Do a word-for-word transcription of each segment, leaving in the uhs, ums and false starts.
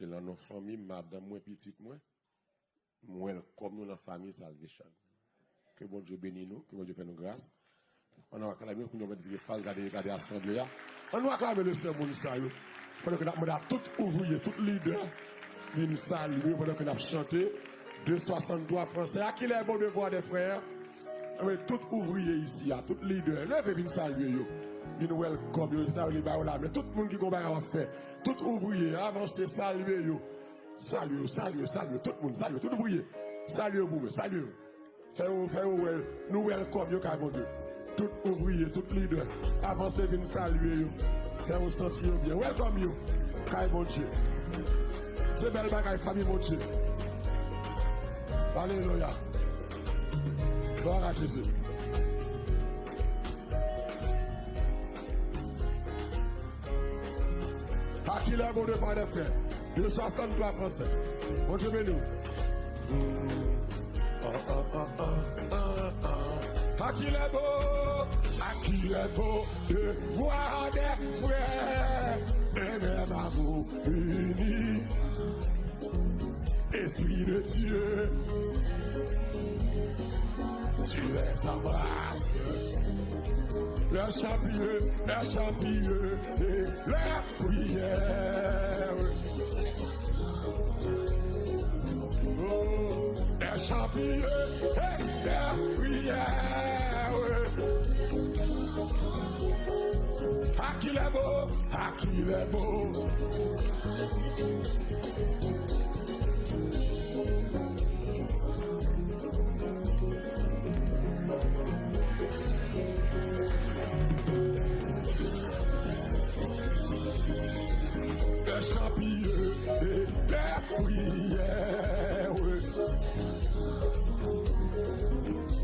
Nan non fanmi m, madanm mwen, pitit mwen, m welcome nou nan fanmi Salvation. Ke Bondye beni nou, ke Bondye fè nou gras. Ann nou aklame, pou nou mèt vire fas, gade, gade asanble a. Ann nou aklame le Seyè moun sa yo. Pandan ke n ap mande a tout ouvriye, tout lidè, vin salye, pandan ke n ap chante de swasanntwa fransè. À qui les bons devoirs des frères? Ann mande tout ouvriye isi a, tout lidè, leve vin salye yo. Vin welcome yo, sa yo li ba yo lamen. Tout moun ki gon bagay w ap fè. Tout ouvriye, avanse, salye yo. Salye yo, salye yo, salye yo, tout moun, salye yo, tout ouvriye. Salye yo pou mwen, salye yo. Fè yo, fè yo wè, nou welcome yo kay Bondye. Tout ouvriye, tout lidè, avanse vin salye yo. Fè yo santi yo byen. Welcome yo kay Bondye. Se bèl bagay, fanmi Bondye. Alelouya. Glwa a Jezi. À qui les bons devoirs des frères? De swasanntwa fransè. Bondye beni w. À qui les bons, à qui les bons devoirs des frères, un même amour uni. Esprit de Dieu, tu les embrasses. Leurs chants pieux, leurs chants pieux et leurs prières. Oh, leurs chants pieux et leurs prières. À qui les bons, à qui les bons. Des chants pieux et des prières.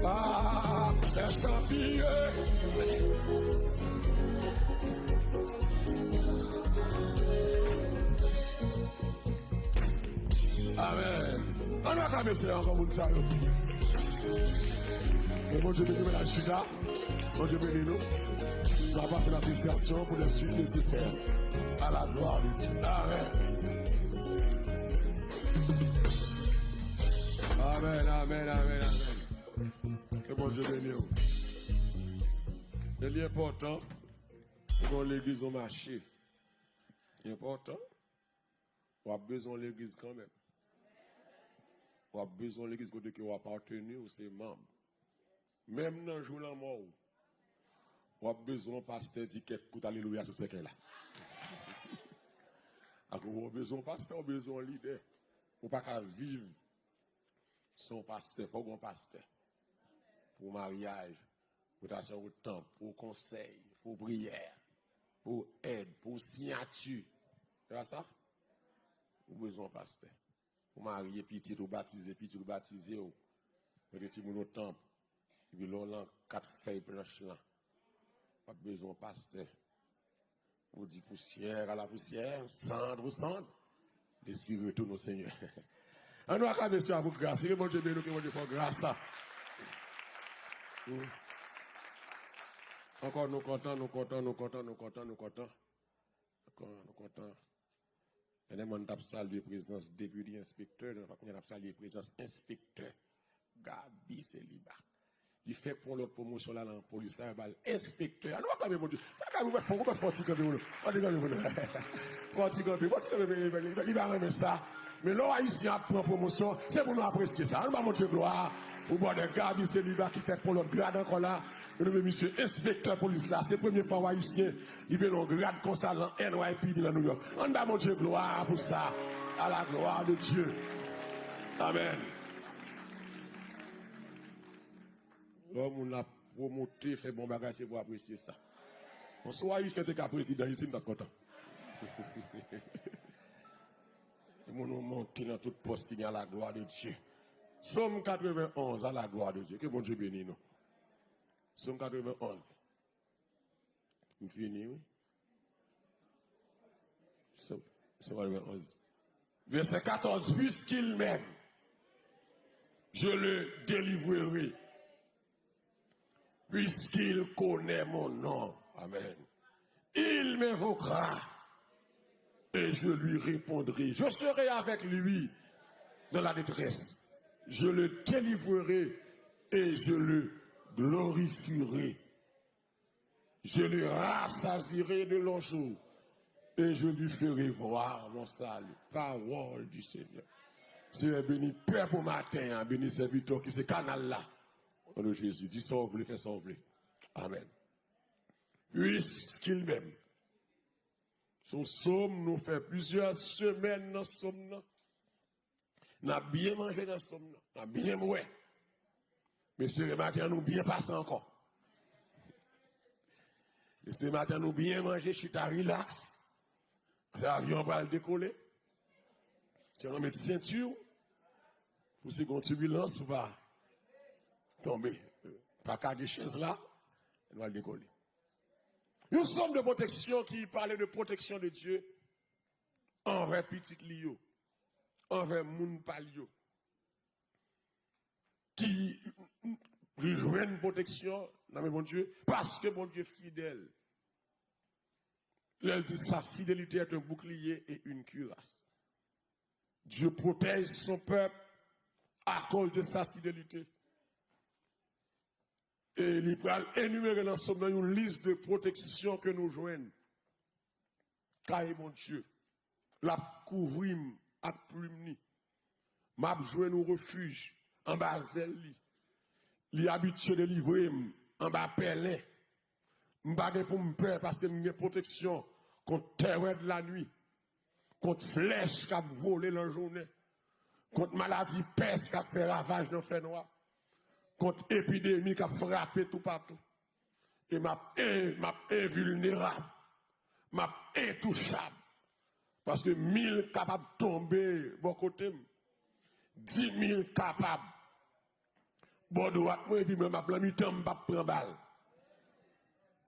Ah, des chants pieux. Amèn. Ann aklame Seyè ankò, moun sa yo. Ke Bondye beni nou, mennaj Jida. Bondye beni nou. Nou va pase nan administration pour les suites nécessaires. À la gloire de Dieu. Amèn. Amèn, amèn, amèn, amèn. Ke Bondye beni w. E li enpòtan pou yon legliz, yon mache. Li enpòtan. W ap bezwen yon legliz kanmenm. W ap bezwen yon legliz kote ke w apateni, ou se manm. Menm nan jou lanmò w, w ap bezwen yon pastè di kèk kout alelouya sou sèkèy la. Akoz w bezwen yon pastè, w bezwen yon lidè. Ou pa ka viv san yon pastè, fòk w gen yon pastè. Pou maryaj, pou ta sè, pou tanp, pou konsèy, pou priyè, pou èd, pou siyati. Se pa sa? Ou bezwen yon pastè. Ou marye, pitit ou batize, pitit ou batize w. Mete timoun nan tanp. Epi lè w lan kat fèy planch lan, w ap bezwen yon pastè. Ou di pousyè, à la poussière, cendre aux cendres. L'esprit retourne au Seigneur. Ann nou aklame Seyè a pou gras. Ke Bondye beni w, ke Bondye fè w gras. Ankò, nou kontan, nou kontan, nou kontan, nou kontan, nou kontan. Ankò, nou kontan. Dènyèman, n t ap salye prezans depite enspektè, nou pa kounye a n ap salye prezans enspektè Gaby Celiba. Li fèk pran lòt pwomosyon la nan polis la, yo ba l enspektè. Ann nou aklame Bondye. Fè Gaby, fè, fè, fè ti kanpe pou nou. Fè ti kanpe pou nou. Fè ti kanpe, fè ti kanpe, li, li, li pa renmen sa. Men lè w Ayisyen ap pran pwomosyon, se pou nou apresye sa. Ann ba Bondye glwa pou brother Gaby Celiba ki fèk pran lòt grad ankò la. Yo nonmen misye enspektè polis la. Se premye fwa w Ayisyen rive nan yon grad konsa nan N Y P D nan New York. Ann ba Bondye glwa pou sa. À la gloire de Dieu. Amèn. Lè yon moun ap pwomote, fè bon bagay, se pou apresye sa. Bon, si w Ayisyen te ka prezidan isit, m t ap kontan. Moun ou monte nan tout pòs ki gen, à la gloire de Dieu. Sòm katrevenn onz, à la gloire de Dieu. Ke Bondye beni nou. Sòm katrevenn onz. M fini, wi. Sòm, Sòm katrevenn onz. Verset quatorze. Puisqu'il m'aime, je le délivrerai. Puisqu'il connaît mon nom. Amen. Il m'invoquera. et je lui répondrai. Je serai avec lui dans la détresse. Je le délivrerai et je le glorifierai. Je le rassasierai de longs jours et je lui ferai voir mon salut. Parole du Seigneur. Senyè, beni pèp ou maten an, beni sèvitè w ki se kanal la. O non de Jezi, di sa w vle, fè sa w vle. Amèn. Puiskil menm. Se yon sòm, nou fè plizyè semèn nan sòm nan. N ap byen manje nan sòm nan. N ap byen bwè. M espere maten an nou byen pase ankò. M espere maten an nou byen manje, chita rilaks. Paske avyon an pral dekole. Sèlman met senti w pou si gon tibilans ou pa tonbe. Pa kage chèz la, nou al dekole. Yon sòm de pwoteksyon ki pale de pwoteksyon de Dye anvè pitit li yo, anvè moun pa l yo, ki jwenn pwoteksyon nan men Bondye, paske Bondye fidèl. Lè l di, sa fidélité est un bouclier et une cuirasse. Dieu protège son peuple à cause de sa fidélité. E li pral enimere nan sòm nan yon lis de pwoteksyon ke nou jwenn kay Bondye. L ap kouvri m ak plim li. M ap jwenn yon refij anba zèl li. Li abitye delivre m anba pèlen. M pa gen pou m pè paske m gen pwoteksyon kont terreur de la nuit, kont flèch k ap vole nan jounen, kont maladi pès k ap fè ravaj nan fènwa, kont epidemi k ap frape toupatou. E m ap en-, m ap envilnerab. M ap entouchab. Paske mil kapab tonbe bò kote m. Di mil kapab bò dwat mwen, epi mwen m ap nan mitan, m p ap pran bal.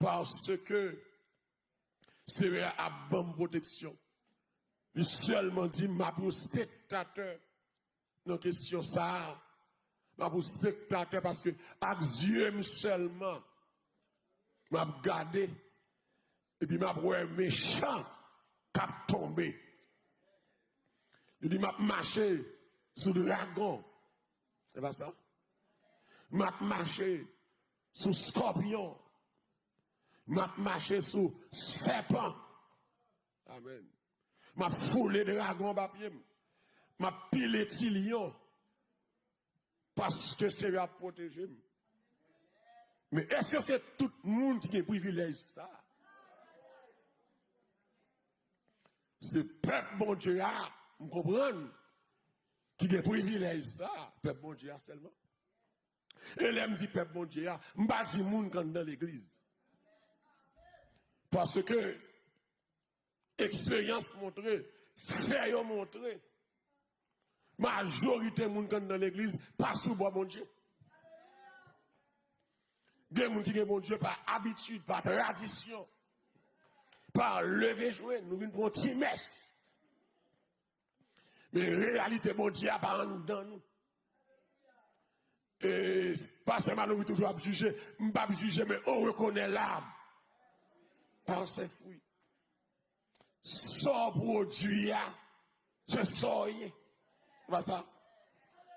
Paske Senyè a ap ban m pwoteksyon. Li sèlman di m ap yon spektatè nan kesyon sa a. M ap yon spektatè paske ak zye m sèlman, m ap gade, epi m ap wè mechan k ap tonbe. Li di, "M ap mache sou dragon." Se pa sa? "M ap mache sou skòpyon. M ap mache sou sèpan." Amèn. "M ap foule dragon anba pye m. M ap pile ti lyon." Paske Senyè a ap pwoteje m. Men èske se tout moun ki gen privilèj sa? Se pèp Bondye a, m konprann, ki gen privilèj sa, pèp Bondye a sèlman. E lè m di pèp Bondye a, m pa di moun k anndan legliz. Paske eksperyans montre, fè yo montre, majorite moun k anndan legliz pa sou bò Bondye. Gen moun ki gen Bondye pa abitid, pa tradisyon, pa leve jwe, nou vin pran ti mès. Men reyalite Bondye a pa anndan nou. E pastè Malory toujou ap jije, m p ap jije, men on reconnaît l'arbre par ses fruits. Sa w pwodui a, se sa w ye. Se pa sa?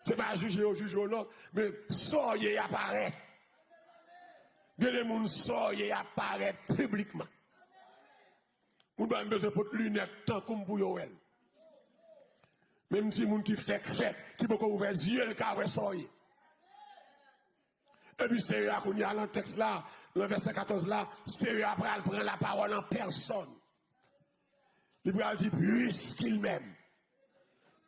Se pa jije yo jije w non, men sa w ye a parèt. Gen de moun sa w ye a parèt piblikman. Moun pa menm bezwen pot linèt tankou m pou yo wè l. Menm timoun ki fèk fèt, ki poko ouvè zye l ka wè sa w ye. Epi Senyè a kounye a nan tèks la, nan vèsè katòz la, Senyè a pral pran lapawòl an pèsòn. Li pral di, "Puiskil menm."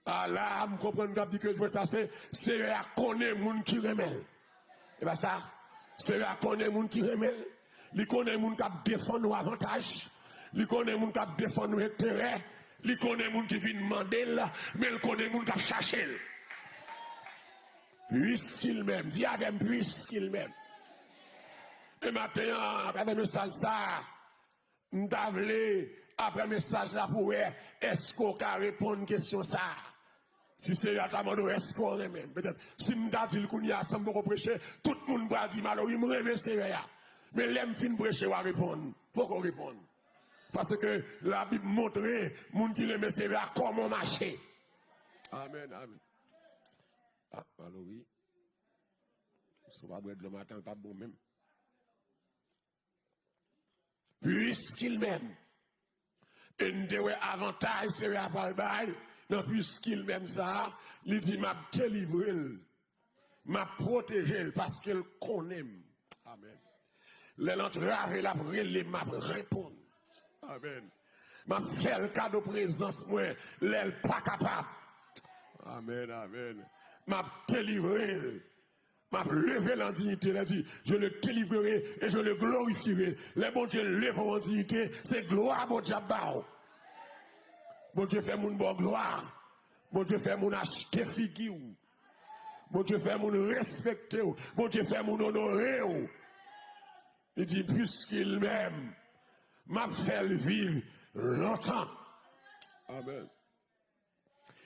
A la, m konprann k ap di ke jwèt la se, Senyè a konnen moun ki renmen l. E pa sa? Senyè a konnen moun ki renmen l. Li konnen moun k ap defann ou avantaj. Li konnen moun k ap defann ou enterè. Li konnen moun ki vin mande l, men l konnen moun k ap chache l. Puiskil menm. Di avè m, puiskil menm. E maten an, atravè mesaj sa a, m ta vle, apre mesaj la, pou wè, èske w ka reponn kesyon sa a? Si Senyè a ta mande w, èske w renmen m? Petèt, si m ta di l kounye a, san m poko preche, tout moun pral di, "Malory, m renmen Senyè a." Men lè m fin preche, w a reponn. Poko reponn. Paske Labib montre moun ki renmen Seyè a kòman w mache. Amèn, amèn. Ah, Malory. Si w pa bwè dlo maten, l p ap bon menm. Puisqu'il m'aime. E n te wè avantaj Seyè a pral bay nan puisqu'il m'aime sa a, li di, "M ap delivre l, m ap pwoteje l paske l konnen m." Amèn. Lè l antrave, l ap rele m, m ap reponn. Amèn. M ap fè l kado prezans mwen lè l pa kapab. Amèn, amèn. M ap delivre l. M ap leve l an diyite. Lè di, "Je le délivrerai et je le glorifierai." Lè Bondye leve w an diyite, se glwa Bondye ap ba w. Bondye fè moun ba w glwa. Bondye fè moun achte figi w. Bondye fè moun respekte w. Bondye fè moun onore w. Li di, "Puisqu'il m'aime, m ap fè l viv lontan." Amèn.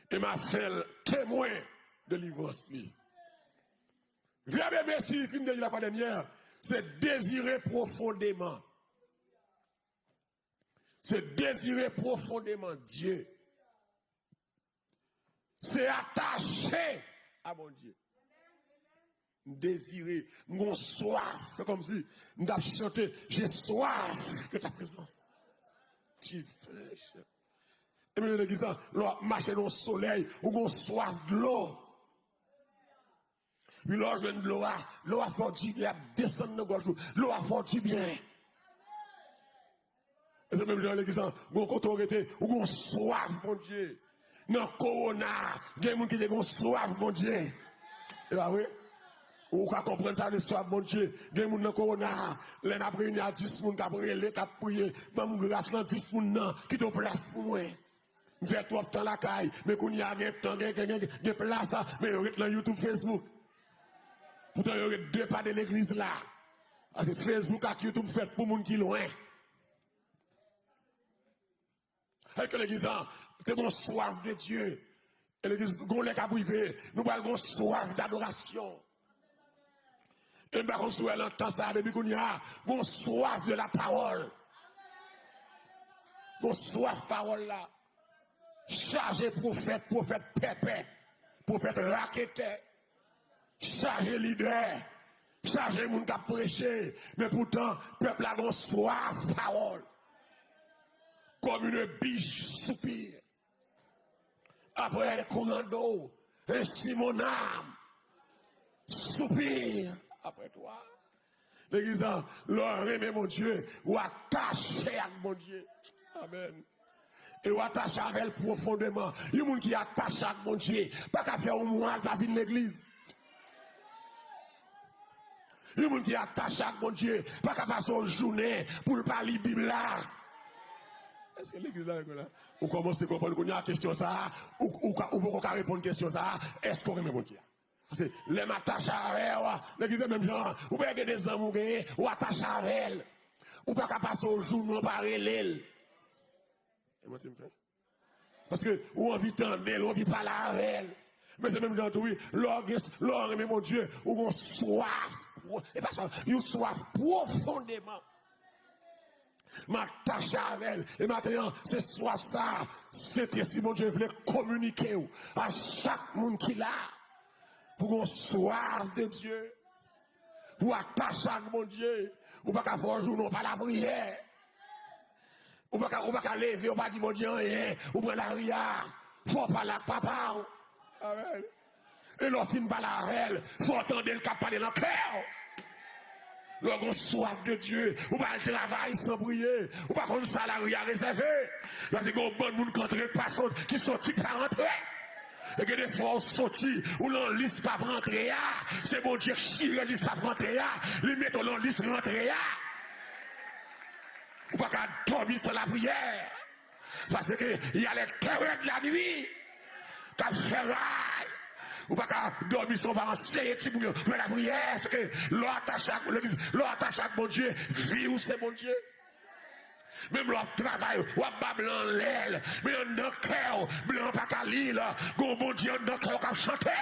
E m ap fè l temwen delivrans li. Vèb ebre si fin de la fwa dènyè, se dezire pwofondèman. Se dezire pwofondèman Dye. Se atache a Bondye. M dezire, m gon swaf. Se kòmsi m t ap chante, "J'ai soif de ta présence." Ti frè, chè. E menm legliz la, lè w ap mache nan solèy, ou gon swaf dlo. Wi, lè w jwenn dlo a, dlo a fè w dibyen, ap desann nan gòj ou. Dlo a fè w dibyen. E se menm jan legliz la, gon kote w rete, ou gon swaf Bondye. Nan kowona, gen moun ki te gon swaf Bondye. E pa vre? Ou ka konprann sa, de swaf Bondye. Gen moun nan kowona, lè n ap reyini a dis moun k ap rele, k ap priye, "Ban m gras nan dis moun nan, kite yon plas pou mwen." M fè twòp tan lakay, men kounye a gen tan, gen, gen, gen, gen plas, men yo ret nan YouTube, Facebook. Poutan yo ret de pa de legliz la. Paske Facebook ak YouTube fèt pou moun ki lwen. Èske legliz la te gon swaf de Dye? E legliz, gon lè k ap rive, nou pral gon swaf dadorasyon. E m pa konn si w wè nan tan sa a, depi kounye a, gon swaf de la pawòl. Gon swaf pawòl la. Chaje pwofèt, pwofèt pèpè, pwofèt raketè. Chaje lidè, chaje moun k ap preche. Men poutan, pèp la gon swaf pawòl. Comme une biche soupire après les courants d'eau, ainsi mon âme soupire après toi. Legliz la, lè w renmen Bondye, ou atache ak Bondye. Amèn. E w atache avè l pwofondèman. Yon moun ki atache ak Bondye pa ka fè yon mwa l pa vin legliz. Yon moun ki atache ak Bondye pa ka pase yon jounen pou l pa li Bib la. Èske legliz la, la? Ou kòmanse konprann kounye a kesyon sa a, ou, ou, ka- ou poko ka reponn kesyon sa a, èske w renmen Bondye? Paske lè m atache avè w, legliz la menm jan, ou pa gen de zanmi w genyen, ou atache avè l. Ou pa ka pase yon jounen w pa rele l. E manti m fè? Paske ou anvi tande l, ou anvi pale avè l. Men se menm jan tou, wi. Lè w gen, lè w renmen Bondye, ou gon swaf. E pa sa, yon swaf pwofondèman. M atache avè l. E maten an, se swaf sa a, Sentespri Bondye vle kominike w a chak moun ki la. Pou gon swaf de Dye. Pou atache ak Bondye. Ou pa ka fè yon jounen w pa lapriyè. Ou pa ka, ou pa ka leve, ou pa di Bondye anyen. Ou pran lari a. Fò w pale ak papa w. Amèn. E lè w fin pale avè l, fò w tande l k ap pale nan kè w. Lè w gon swaf de Dye, ou pa al travay san priye. Ou pa konn sa lari a rezève. Yo di gon bann moun k antre k pa sot, ki soti k pa rantre. E gen de fwa ou soti, ou lan lis p ap rantre a. Se Bondye k chire lis p ap rantre a. Li mete w lan lis rantre a. Ou pa ka dòmi san lapriyè. Paske y a les terreurs de la nuit k ap fè ray. Ou pa ka dòmi san w pa anseye timoun yo nan lapriyè. Paske lè w atache ak legliz, lè w atache ak Bondye, vi w se Bondye. Menm lè w ap travay, w ap ba blan an lèl, men anndan kè w, blan an pa ka li l. Gon Bondye anndan kè w k ap chante.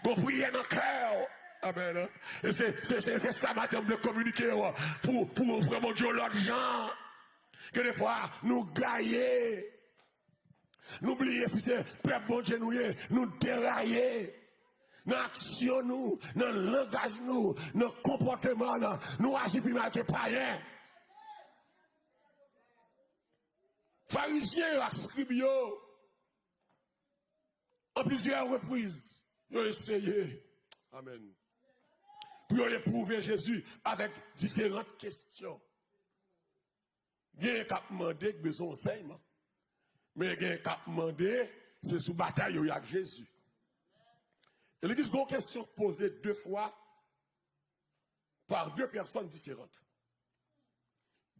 Gon priyè nan kè w. Amèn. E se, se, se, se sa maten m vle kominike w pou, pou w pran Bondye yon lòt jan. Gen de fwa, nou gaye. Nou bliye si se pèp Bondye nou ye, nou deraye. Nan aksyon nou, nan langaj nou, nan konpòteman nou, nou aji pi mal ke payen. Farizyen yo ak skrib yo, an plizyè repriz, yo eseye, amèn, pou yo epwouve Jezi avèk diferan kesyon. Gen k ap mande k bezwen ansèyman. Men gen k ap mande, se sou batay yo ye ak Jezi. E legliz, gen yon kesyon k poze de fwa pa de pèsòn diferan.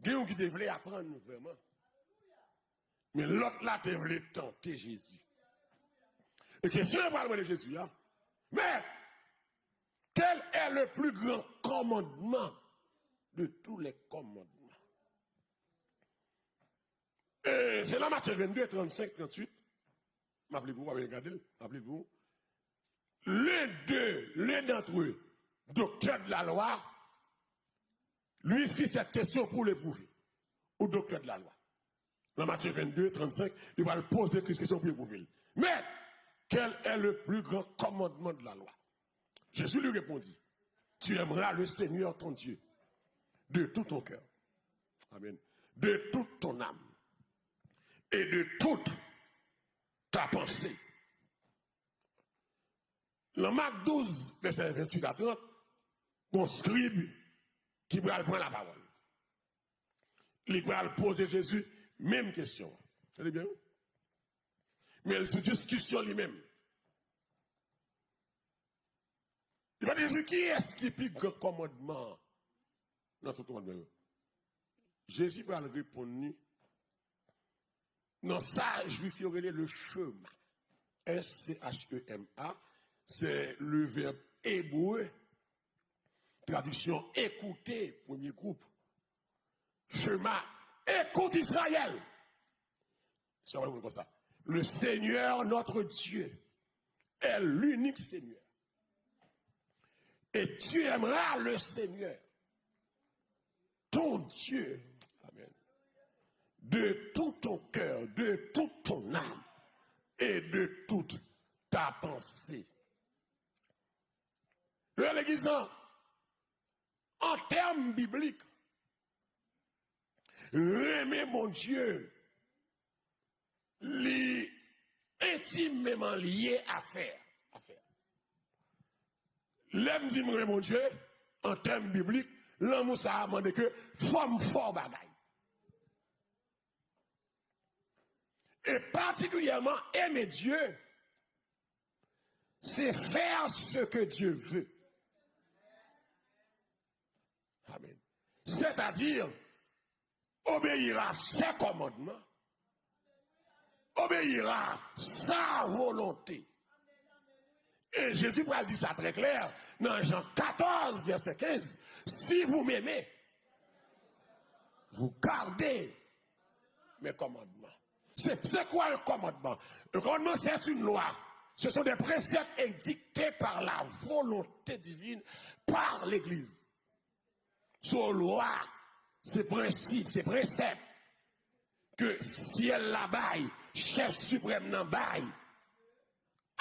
Gen youn ki te vle aprann vrèman. Men lòt la te vle tante Jezi. E kesyon yo pral mande Jezi a, Mèt, quel est le plus grand commandement de tous les commandements? E se nan Matye vennde, trannsenk, tranntuit. M ap li pou ou, w ap gade l, m ap li pou ou. L'un d'eux, l'un d'entre eux, docteur de la loi, lui fit cette question pour l'éprouver. Ou docteur de la loi. Nan Matye vennde, trannsenk, li pral poze Kris kesyon pou epwouve l. Maître, quel est le plus grand commandement de la loi? Jésus lui répondit, tu aimeras le Seigneur ton Dieu de tout ton cœur. Amen. De toute ton âme et de toute ta pensée. Nan Mak douz, vèsè venntuit a trant, gon skrib ki pral pran lapawòl. Li pral poze Jezi menm kesyon an. Tande byen, wi. Men l sou diskisyon li menm. Li mande Jezi, kiyès ki pi gran kòmandman an nan tout kòmandman yo? Jezi pral reponn li nan sa Jwif yo rele le chema. S C H E M A, se le vèb ebre, tradiksyon ekoute, premye gwoup. Chema, écoute Israël. Sa w konn konsa. Le Seigneur notre Dieu est l'unique Seigneur. Et tu aimeras le Seigneur, ton Dieu, amen, de tout ton cœur, de toute ton âme et de toute ta pensée. Legliz lan, an tèm biblik, renmen Bondye, li entimman lye a fè, a fè. Lè m di m renmen Bondye, an tèm biblik, lanmou sa a mande ke fò m fè yon bagay. Et particulièrement, aimer Dieu, c'est faire ce que Dieu veut. Amen. C'est-à-dire, obéir à ses commandements, obéir à sa volonté. E Jezi pral di sa trè klè nan Jan katòz, vèsè kenz, si vous m'aimez, vous gardez mes commandements. C'est, c'est quoi le commandement? Le commandement, c'est une loi. Ce sont des préceptes édictés par la volonté divine, par l'Église. Se lwa, se prensip, se presèp ke syèl la bay, chèf siprèm nan bay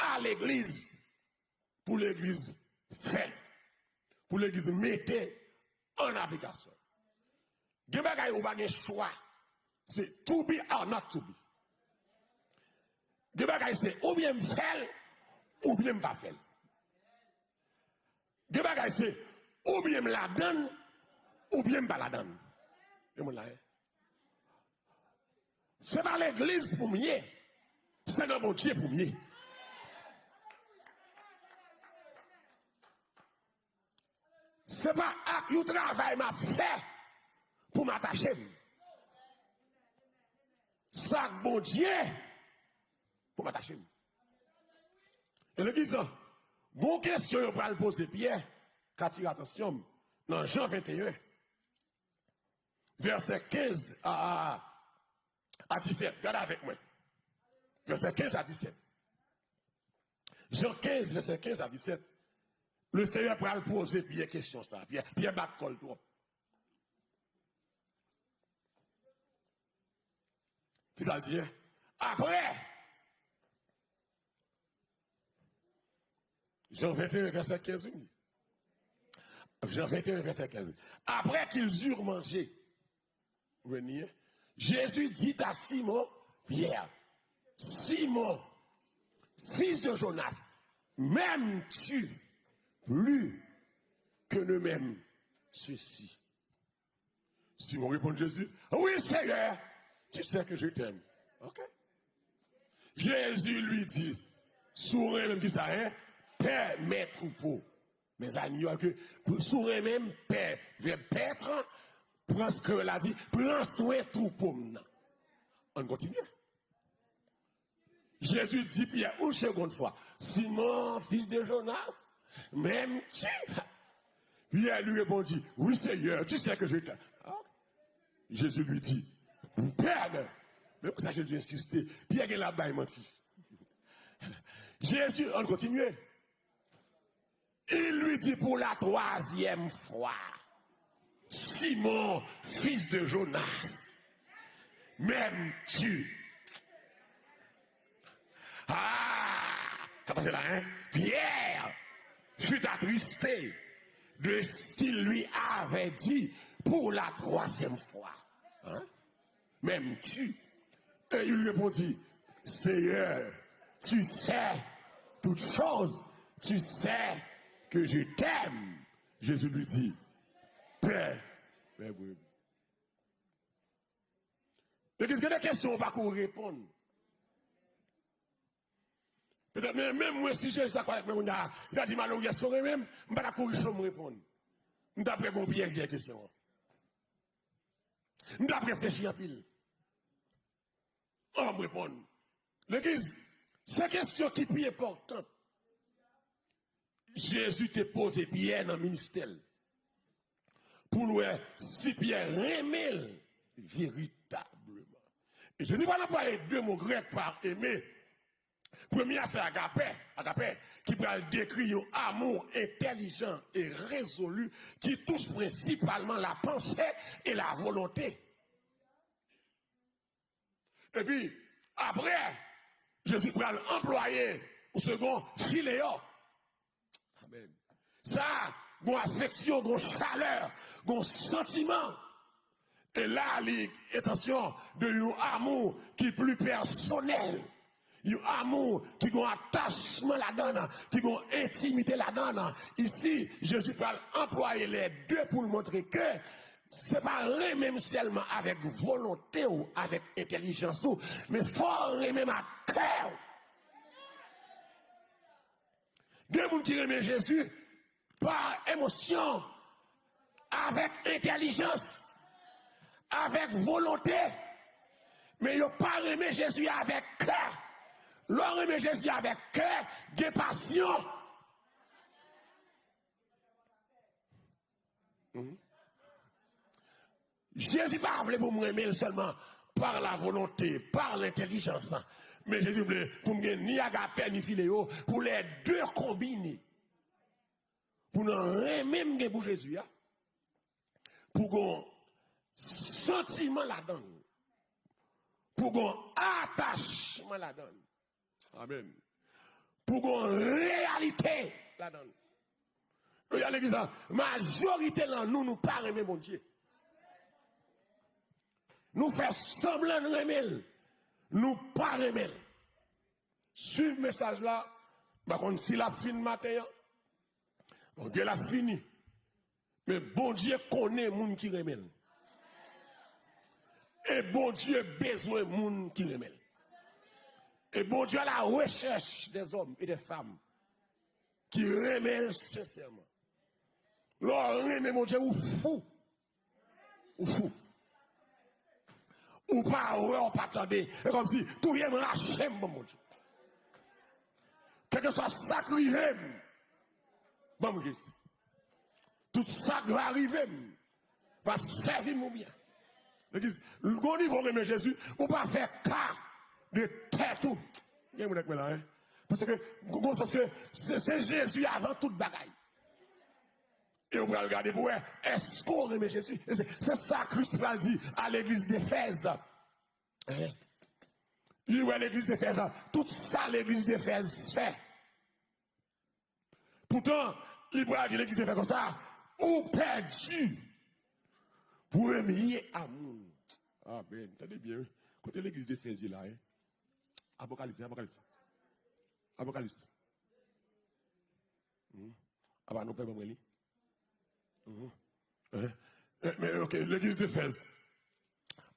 a legliz, pou legliz fè, pou legliz mete an aplikasyon. Gen bagay ou pa gen chwa, se to be or not to be. Gen bagay se oubyen m fè l, oubyen m pa fè l. Gen bagay se oubyen m ladann, oubyen m pa ladann. Gen moun la, en? Se pa legliz pou m ye, se nan Bondye pou m ye. Se pa ak yon travay m ap fè pou m atache m. Se ak Bondye pou m atache m. E legliz lan, gon kesyon yo pral poze Pyè k atire atansyon m nan Jan venteyen, vèsè kenz a, a, a disèt. Gade avèk mwen. Vèsè kenz a disèt. Jan kenz, vèsè kenz a disèt. Le Senyè pral poze Pyè kesyon sa. Pyè, Pyè bat kò l twòp. Ki sa l di, hein? Apre, Jan venteyen, vèsè kenz, wi. Jan venteyen, vèsè kenz. Après qu'ils eurent mangé, vous voyez, Jésus dit à Simon Pierre, Simon, fils de Jonas, m'aimes-tu plus que ne m'aiment ceux-ci? Simon répond Jésus, oui, Seigneur, tu sais que je t'aime. Ok. Jésus lui dit, si w renmen m, ki sa, hein? Paît mes troupeaux. Mes agneaux, ke, si w renmen m, paît, vèb paître, pran, kreyòl la di, pran swen twoupo m nan. Ann kontinye. Jésus dit Pierre une seconde fois, Simon, fils de Jonas, m'aimes-tu? Pierre lui répondit, oui, Seigneur, tu sais que je t'aime. Ah. Jésus lui dit, Pierre, menm sa Jésus ensiste, Pierre gen la bay manti. Jésus, ann kontinye. Il lui dit pour la troisième fois, Simon, fils de Jonas, m'aimes-tu? Ah, sa pase la, hein? Pierre fut attristé de ce qu'il lui avait dit pour la troisième fois. Hein? M'aimes-tu? Et il répondit, Seigneur, tu sais toutes choses, tu sais que je t'aime. Jésus lui dit, paît mes brebis. Legliz, gen de kesyon ou pa ko reponn. Petèt, men, menm mwen, si Jezi ta kwè avèk mwen kounye a, li ta di m, alò, èske w renmen m? M pa ta kouri cho m reponn. M ta pè gon pyèj dèyè kesyon an. M t ap reflechi anpil anvan m reponn. Legliz, se kesyon ki pi enpòtan Jezi te poze Pyè nan ministè l, pou l wè si Pyè renmen l veritableman. E Jezi pral anplwaye de mo grèk pa aimer. Premye a se agape, agape, ki pral dekri yon amou entèlijan e rezoli ki touche prensipalman la panse e la volonte. Epi, apre, Jezi pral anplwaye yon segon, phileo. Amèn. Sa, gon afeksyon, gon chalè, gon santiman. E la, li entansyon de yon amou ki pli pèsonèl. Yon amou ki gon atachman ladan l, ki gon entimite ladan l. Isi, Jezi pral anplwaye lè de pou l montre ke se pa renmen m sèlman avèk volonte w, avèk entèlijans ou, men fò w renmen m ak kè w. Gen moun ki renmen Jezi pa emosyon, avèk entèlijans, avèk volonte, men yo pa renmen Jezi avèk kè. Lè w renmen Jezi avèk kè, gen pasyon. Jezi pa vle pou m renmen l sèlman par la volonté, par l'intelligence. Men Jezi vle pou m gen ni agape ni phileo, pou lè de konbine. Pou nan renmen m gen pou Jezi a, pou gon santiman ladan l, pou gon atachman ladan l. Amèn. Pou gon reyalite ladan l. Yo di a legliz la, majorite lan nou, nou pa renmen Bondye. Nou fè sanblan n renmen l, nou pa renmen l. Swiv mesaj la, m pa konn si l ap fin maten an. Bondye l ap fini. Men Bondye konnen moun ki renmen l. E Bondye bezwen moun ki renmen l. Et Bondye à la recherche des hommes et des femmes ki renmen l sensèman. Lè w renmen Bondye, ou fou. Ou fou. Ou pa wè, ou pa tande. E kòmsi, touye m, rache m, ban m Bondye. Kèlkeswa sa k rive m, ban m Jezi. Tout sa k va rive m, va sèvi m pou byen. Legliz, gon nivo renmen Jezi, ou pa fè ka de tèt ou. Gen moun ak mwen la, hein? Paske, gon sans ke se, se Jezi avan tout bagay. E ou pral gade pou wè, èske w renmen Jezi? E se, se sa Kris pral di a legliz Efèz. Hein? Li wè legliz Efèz la, tout sa legliz Efèz fè. Poutan, li pral di legliz Efèz konsa, ou pèdi premye amou. Amen. Tande byen, wi. Kote legliz Efèz ye la, hein? Apokalips, Apokalips. Apokalips. Hmm. Apa nou pè ban mwen li? Mhm. Eh, eh, men, ok, legliz Efèz.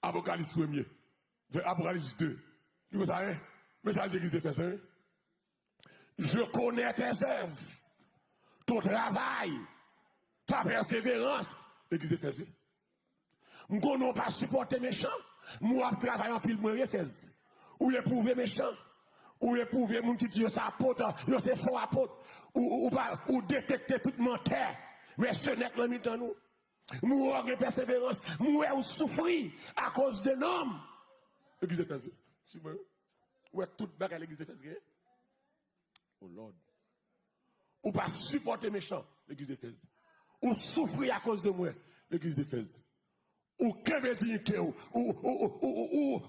Apokalips premye. Apokalips de. Li konsa, hein? Men sa l di legliz Efèz, hein? Je connais tes œuvres, ton travail, ta persévérance. Legliz Efèz, wi. M konnen w pa sipòte mechan, men w ap travay anpil, mwen, Efèz. Ou epwouve mechan. Ou epwouve moun ki di yo se apot, yo se fo apot. Ou, ou, ou pa, ou detekte tout mantè, mèsenè k nan mitan nou. M wè w gen pèseverans. M wè w soufri akoz de non m. Legliz Efèz, si mwen, ou wè tout bagay legliz Efèz gen. Oh Lord. Ou pa sipòte mechan, legliz Efèz. Ou soufri akoz de mwen, legliz Efèz. Ou kenbe diyite w. Ou,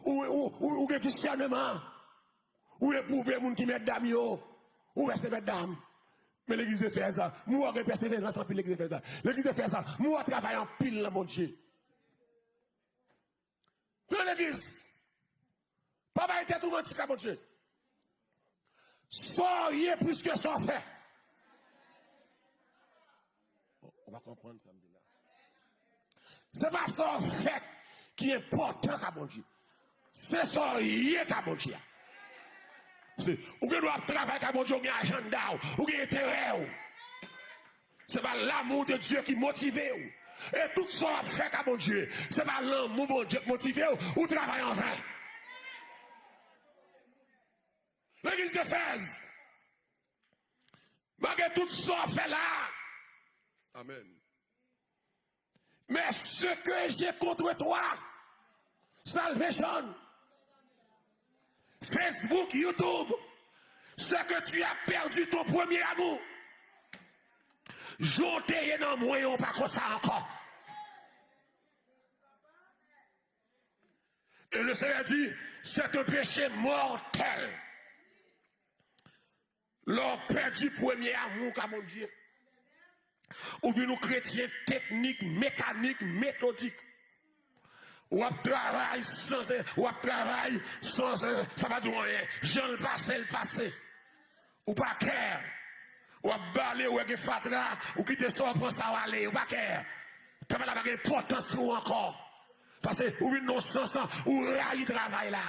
ou, ou gen disèneman. Ou epwouve moun ki mètdam yo. Ou wè se mètdam. Men legliz Efèz la, m wè w gen pèseverans anpil legliz Efèz la. Legliz Efèz la, m wè w travay anpil nan Bondye. Nan legliz, pa bay tèt ou manti ka Bondye. Sa w ye plis ke sa w fè. Ou pa konprann sa m di la. Se pa sa w fè ki enpòtan ka Bondye. Se sa w ye ka Bondye a. Se, ou gen dwa ap travay ka Bondye, ou gen ajanda w, ou gen enterè w. Se pa l'amour de Dieu ki motive w. E tout sa w ap fè ka Bondye, se pa lanmou Bondye k motive w, ou travay anven. Legliz Efèz, malgre tout sa w ap fè la, amen. Mais ce que j'ai contre toi, Salvation, Facebook, YouTube, c'est que tu as perdu ton premier amour. Jan w te ye nan mwen an, w pa konsa ankò. Et le Seigneur dit, c'est un péché mortel. Lè w pèdi premye amou ka Bondye, ou vin yon kretyen teknik, mekanik, metodik. W ap travay san, w ap travay san, sa pa di w anyen. Jan l pase, l pase. Ou pa kè. W ap bale, w wè gen fatra, ou kite sa w pran sa w ale, ou pa kè. Travay la pa gen enpòtans pou ou ankò. Paske ou vin nan sans, ou rayi travay la.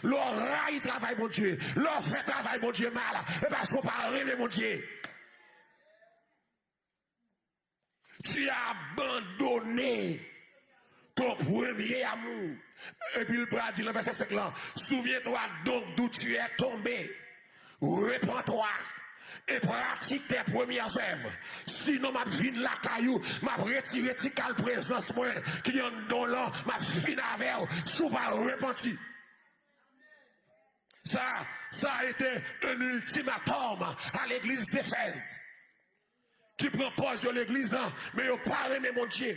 Lè w rayi travay Bondye, lè w fè travay Bondye mal, e paske w pa renmen Bondye. Tu as abandonné ton premier amour. Epi l pral di nan vèsè senk lan, souviens-toi donc d'où tu es tombé. Repens-toi et pratique tes premières œuvres. Sinon, m ap vin lakay ou, m ap retire ti kal prezans mwen ki anndan w lan, m ap fini avè w si w pa repanti. Sa, sa a été un ultimatum à l'église d'Éphèse. Ki pran pòz yo legliz lan, men yo pa renmen Bondye.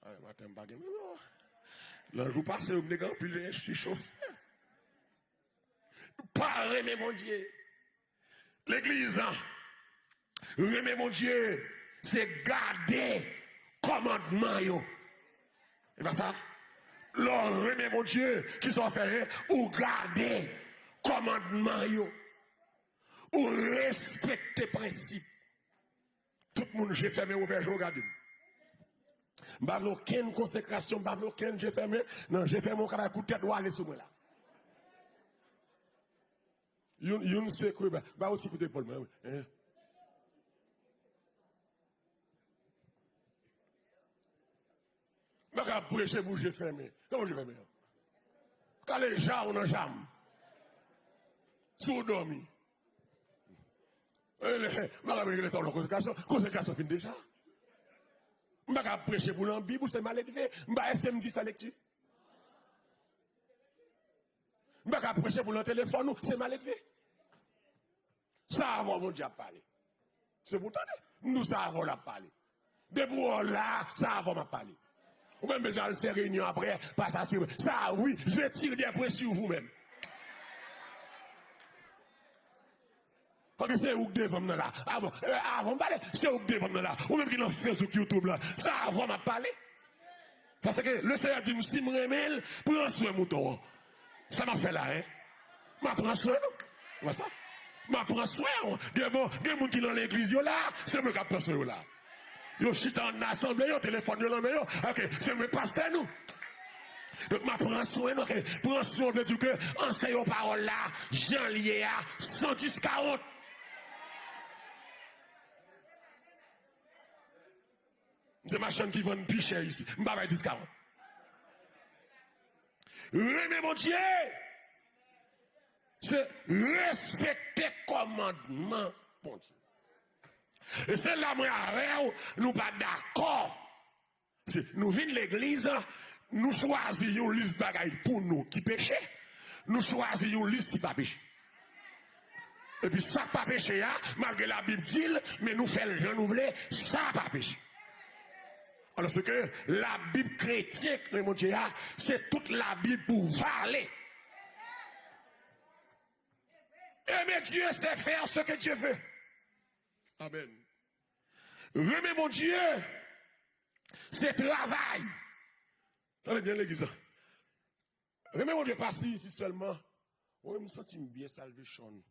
Ay, maten m pa gen menm non. Nan jou pase yo, m te gen anpil jen chofè. Pa renmen Bondye. Legliz lan, renmen Bondye, se gade kòmandman yo. E pa sa? Lè w renmen Bondye, kisa w fè? Ou gade kòmandman yo. Ou respekte prensip. Tout moun je fèmen, ouvè je w gade m. M pa vle okenn konsekrasyon, m pa vle okenn je fèmen. Nan je fèmen, ou ka bay kout tèt ou ale sou mwen la. Youn, youn sekwe, ba, ba yon ti kout epòl mwen, wi. Hein? M pa ka preche pou je fèmen. Kòman je fèmen an? Kale ja w nan ja m. Si w dòmi. E lè, m pa ka preche lè sa w nan konsekrasyon. Konsekrasyon fin deja. M pa ka preche pou nan Bib ou se maledve. M pa, èske m di fè lekti? M pa ka preche pou nan telefòn ou se maledve. Sa avè w Bondye ap pale. Se pou w tande. M di w sa avè w l ap pale. Depi w la, sa avè w m ap pale. Ou menm bezwen al fè reyinyon apre, pa sa tire. Sa, wi, je tire des points sur vous menm. Paske se ou k devan m nan la. Avan, euh, avan m pale, se ou k devan m nan la. Ou menm ki nan Facebook, YouTube la. Sa avan m ap pale. Paske Leseyè di m, si m renmen l, pran swen mouton an. Sa m ap fè la, en? M ap pran swen nou. Wè sa? M ap pran swen w. Gen bon, gen moun ki nan legliz yo la, se mwen k ap pran swen yo la. Yo chita ann asanble, yo, telefòn yo nan men yo. Ok, se mwen pastè nou. Donk, m ap pran swen nou. Ok, pran swen w vle di ke anseye w pawòl la, jan l ye a, san diskawont. M se machann ki vann pi chè isi. M pa bay diskawont. Renmen Bondye, se respekte kòmandman Bondye. E se la mwen avè w, nou pa dakò. Se, nou vin legliz, nou chwazi yon lis bagay pou nou ki peche, nou chwazi yon lis ki pa peche. Epi sa k pa peche a, malgre Labib di l, men nou fè l jan nou vle, sa pa peche. Alòske Labib kretyen, renmen Bondye a, se tout Labib pou vale. Aimer Dieu, c'est faire ce que Dieu veut. Amen. Renmen Bondye, se travay. Tande byen legliz la. Renmen Bondye pa siyifi sèlman, wi, m santi m byen Salvation.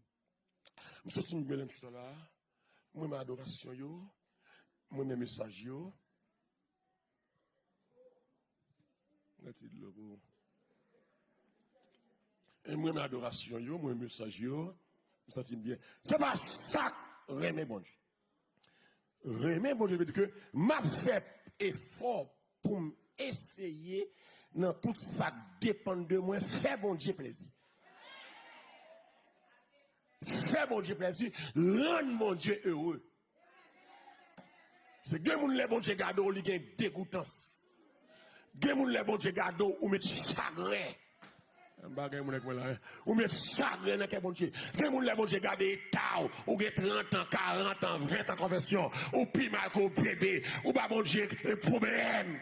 M santi m byen lè m chita la. M renmen adorasyon yo. M renmen mesaj yo. Mwen ti dlo pou ou. E m renmen adorasyon yo, m renmen mesaj yo. M santi m byen. Se pa sa k renmen Bondye. Renmen Bondye vle di ke m ap fè efò pou m eseye nan tout sa k depann de mwen, fè Bondye plezi. Fè Bondye plezi, rann Bondye ere. Se gen moun lè Bondye gade w, li gen degoutans. Gen moun lè Bondye gade w, ou met chagren. M pa gen moun ak mwen la, en. Ou met chagren nan kè Bondye. Gen moun lè Bondye gade eta w, ou gen trant an, karant an, ven an konvèsyon, ou pi mal ke yon bebe, ou ba Bondye, e, pwoblèm.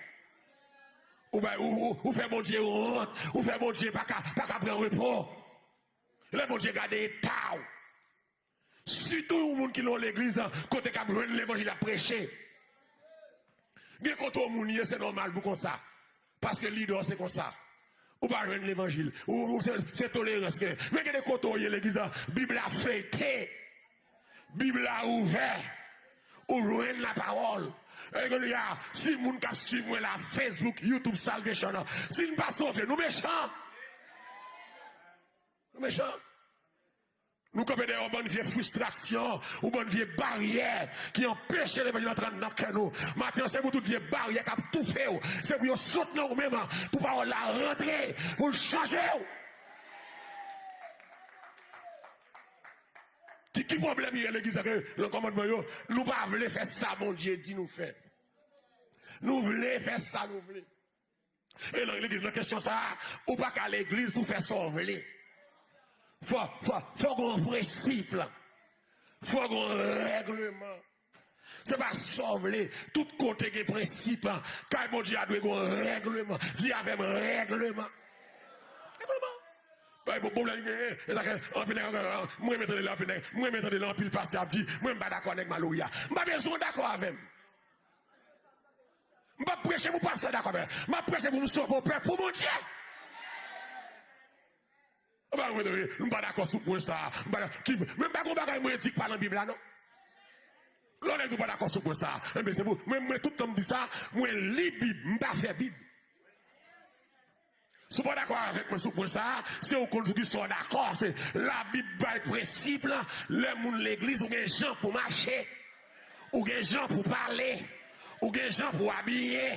Ou ba, ou, ou, ou fè Bondye wont, ou fè Bondye pa ka, pa ka pran repo. Lè Bondye gade eta w. Sitou yon moun ki nan yon legliz, kote k ap jwenn levanjil ap preche. Gen kote yon moun ye, se nòmal pou konsa. Paske lidè w se konsa. Ou pa jwenn levanjil. Ou, ou se, se tolerans gen. Men gen de kote w ye legliz la, Bib la feyte. Bib la ouvè. Ou jwenn lapawòl. E kounye a, si moun k ap swiv mwen la, Facebook, YouTube, Salvation, si n pa sove, nou mechan. Nou mechan. Nou kanpe dèyè yon bann vye fristrasyon, yon bann vye baryè ki anpeche levanjil antre anndan kè nou. Maten an, se pou tout vye baryè k ap toufe w, se pou yo sot nan ou menm, pou pawòl la rantre, pou l chanje w. Ki, ki pwoblèm ki gen legliz la ke nan kòmandman yo, nou pa vle fè sa Bondye di nou fè. Nou vle fè sa nou vle. E nan legliz, nan kesyon sa a, ou pa ka legliz pou fè sa w vle. Fò, fò, fò gen yon prensip. Fò gen yon règleman. Se pa sa w vle. Tout kote gen prensip. Kay Bondye a dwe gen yon règleman. Di avè m, règleman. Règleman. Bay bon, bon, lè li genyen, e sa ke anpil nèg, mwen renmen tande lè anpil nèg, mwen renmen tande lè anpil pastè ap di, mwen m pa dakò nèg maloya. M pa bezwen w dakò avè m. M p ap preche pou pastè dakò avè m. M ap preche pou m sove yon pèp pou Bondye. Ou pa konprann, wi. M pa dakò sou pwen sa a. M pa, ki, men m pa gen yon bagay mwen di k pa nan Bib la, non. Lè yon nèg di w pa dakò sou pwen sa a, enben, se pou, mwen, mwen, tout tan m di sa, mwen li Bib, m pa fè Bib. Si w pa dakò avèk mwen sou pwen sa a, se ou konn sou kisa w dakò. Se Labib bay prensip la, lè moun legliz, ou gen jan pou mache, ou gen jan pou pale, ou gen jan pou abiye,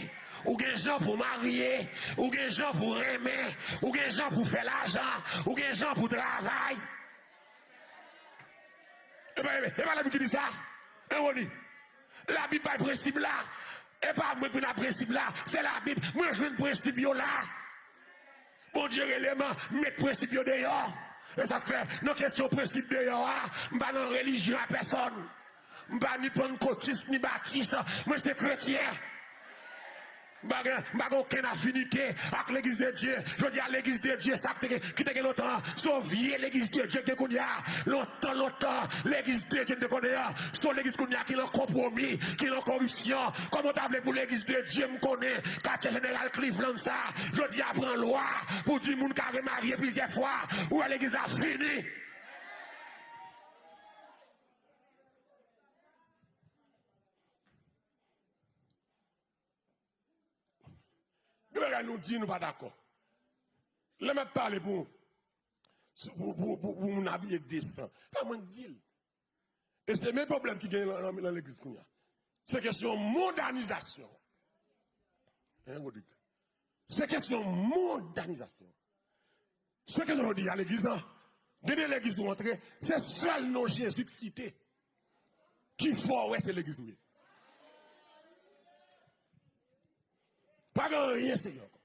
ou gen jan pou marye, ou gen jan pou renmen, ou gen jan pou fè lajan, ou gen jan pou travay. E pa, e pa Labib ki di sa? Eroni. Labib bay prensip la. E pa mwen ki vin ak prensip la. Se Labib. Mwen jwenn prensip yo la. Bondye rele m, met prensip yo deyò. E sa k fè, nan kesyon prensip deyò a, m pa nan relijyon a pèsòn. M pa ni pannkotis, ni batis. Mwen se kretyen. M pa gen, m pa gen okenn afinite ak Legliz de Dye. Jodi a, Legliz de Dye, sa ki te gen, ki te gen lontan an, se yon vye Legliz de Dye ki gen kounye a. Lontan, lontan, Legliz de Dye n te konnen an, se yon legliz kounye a ki nan konpwomi, ki nan koripsyon. Kòman w ta vle pou Legliz de Dye, m konnen katye jeneral Cleveland sa, jodi a pran lwa pou di moun ka remarye plizyè fwa? Ou wè legliz la fini. Gen bagay nou di, nou pa dakò. Lè m ap pale pou, pou, pou, pou, pou moun abiye desan, pa mwen k di l. E se menm pwoblèm ki gen nan, nan, nan legliz kounye a. Se kesyon mondanizasyon. Hein, Rodrigue? Se kesyon mondanizasyon. Se kesyon jodi a legliz la. Gen de legliz ou antre, se sèl non Jezi k site. Ki fè w wè se legliz ou ye. Pa gen anyen serye ankò.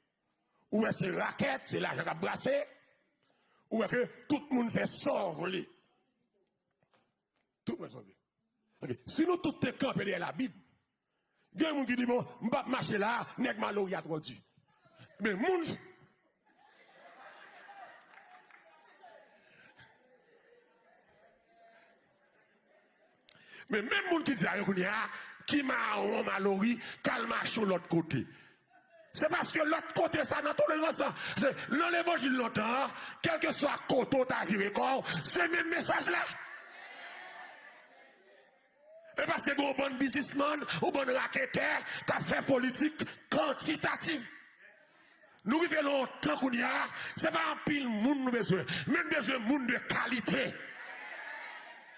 Ou wè se rakèt, se lajan k ap brase. Ou wè ke tout moun fè sa w vle. Tout moun fè sa w vle. Ok. Si nou tout te kanpe dèyè Labib, gen moun ki di, "Bon, m p ap mache la, nèg Malory a twò di." Men moun Men menm moun ki di sa yo kounye a, ki mawon Malory, k al mache yon lòt kote. Se paske lòt kote sa nan tolerans lan. Se nan levanjil lontan an, kèlkeswa kote w ta vire kò w, se menm mesaj la. E paske gen yon bann biznismann, yon bann raketè k ap fè politik kantitatif. Nou rive lontan kounye a, se pa anpil moun nou bezwen, men n bezwen moun de kalite.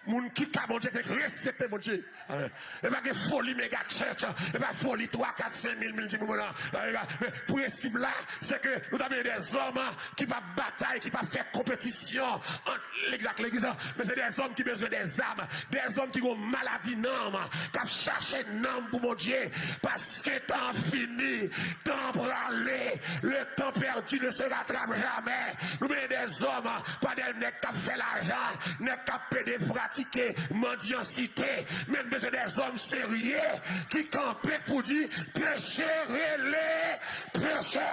Moun ki ka Bondye, ki respekte Bondye. Amen. E pa gen foli mega church, e pa foli twa, kat, senk mil, mil timoun nan. E pa, men prensip la, se ke nou ta bezwen dèzòm ki p ap batay, ki p ap fè konpetisyon ant legliz ak legliz, men se dèzòm ki bezwen dèzam, dèzòm ki gon maladi nanm, k ap chache nanm pou Bondye, paske tan fini, tan prale, le temps perdu ne se rattrape jamais. Nou bezwen dèzòm, pa de nèg k ap fè lajan, nèg k ap pede pratike mandyansite, men n bezwen dèzòm serye ki kanpe pou di peche rele peche.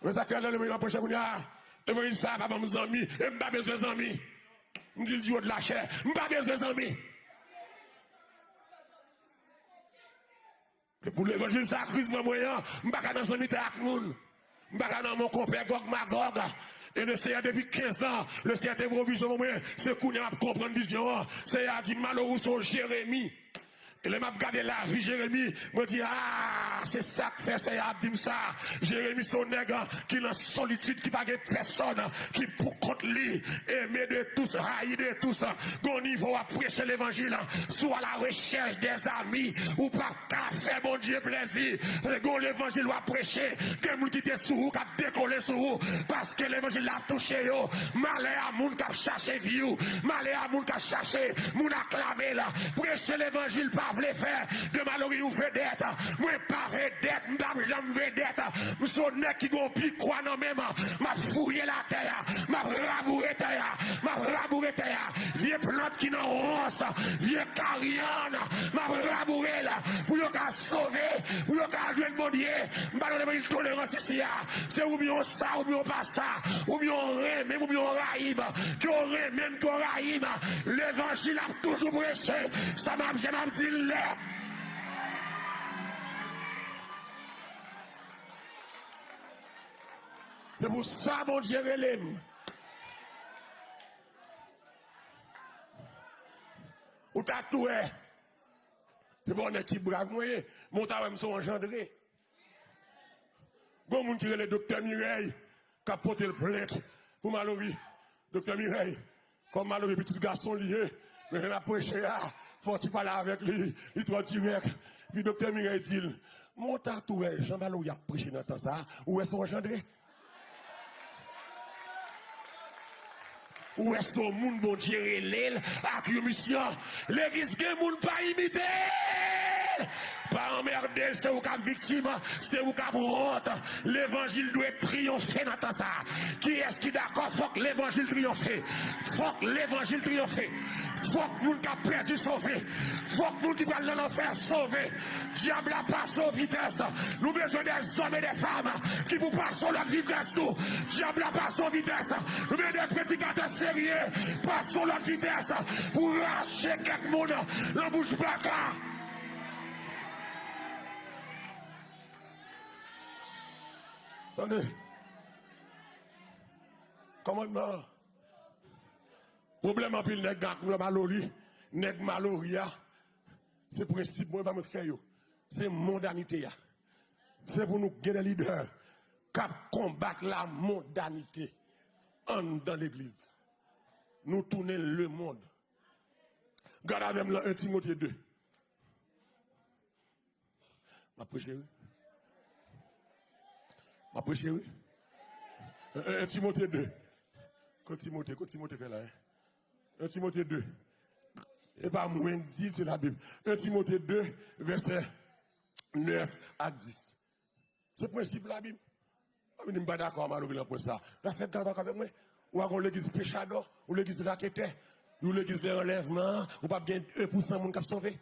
Men sa fè nan levanjil m ap preche kounye a, levanjil sa a pa ban m zanmi, e m pa bezwen zanmi. M di l di wo de lachè, m pa bezwen zanmi. E pou levanjil sa a Kris ban mwen an, m pa ka nan zanmitay ak moun. M pa ka nan mon konpè Gòg Magòg. E le Seyè depi kenz an, le Seyè te pran vizyon ban mwen. Se kounye a m ap konprann vizyon an. Seyè a di, "Malory, ou se yon Jeremi." E lè m ap gade lavi Jeremi, mwen di, "Ah, se sa k fè Seyè a ap di m sa." Jeremi se yon nèg ki nan solitid, ki pa gen pèsòn, ki pou kont li, aimé de tous, haï de tous. Gon nivo w ap preche levanjil, si w à la recherche des amis, ou p ap ka fè Bondye plèzi. Gon levanjil w ap preche, gen moun ki te sou ou, k ap dekole sou ou, paske levanjil la ap touche yo. Malè a moun k ap chache vyou, malè a moun k ap chache moun aklame l. Preche levanjil pa vle fè de Malory yon vedèt. Mwen pa vedèt, m p ap janm vedèt. M se yon nèg ki gon pikwa nan men m. M ap fouye latè a, m ap raboure tè a, m ap raboure tè a. Vye plant ki nan wons, vye karyann, m ap raboure l pou yo ka sove, pou yo ka jwenn Bondye. M pa nan levanjil tolerans isi a. Se oubyen w sa, oubyen w pa sa, oubyen w renmen m, oubyen w rayi m. Ke w renmen m, ke w rayi m, levanjil ap toujou preche. Sa m ap, jan m ap di l lè. Se pou sa Bondye rele m. Ou ta tou wè. Se pa yon nèg ki brav mwen ye, men w ta wè m se yon anjandre. Gon moun ki rele Doktè Mirèy, k ap pote l plent pou Malory. Doktè Mirèy, kòm Malory pitit gason li ye, men lè n ap preche a, fò w ti pale avèk li, li twò dirèk. Epi Doktè Mirèy di l, "Men w ta tou wè jan Malory ap preche nan tan sa a, ou wè se yon anjandre?" Ou wè se yon moun Bondye rele l ak yon misyon. Legliz gen moun pa imite. Pa anmède l, se ou k ap viktim, se ou k ap wont. Levanjil dwe triyonfe nan tan sa a. Kiyès ki dakò? Fòk levanjil triyonfe. Fòk levanjil triyonfe. Fòk moun k ap pèdi sove. Fòk moun ki pral nan lanfè sove. Dyab la pase w vitès. Nou bezwen dèzòm e dèfanm ki pou pase w lòt vitès tou. Dyab la pase w vitès. Nou bezwen de predikatè serye pase w lòt vitès pou rache kèk moun nan bouch baka. Tande. Kòmandman an. Pwoblèm anpil nèg ak pwoblèm malori. Nèg malori a, se prensip mwen, pa mwen k fè yo. Se mondanite a. Se pou nou gen de lidè k ap konbat la mondanite anndan legliz. Nou tounen lemonn. Gade avè m nan en Timote de. M ap preche, wi. M ap preche, wi. En, en, en Timote de. Kot Timote, kot Timote fè la, en? En Timote de. E pa mwen k di, se Labib. En Timote de, vèsè nèf ak dis. Se prensip Labib. Pa vin di m pa dakò a malori nan pwen sa. Zafè tan pa avèk mwen. Ou a gon legliz pechadò, ou legliz raketè, ou legliz de anlèvman, ou p ap gen en pousan moun k ap sove.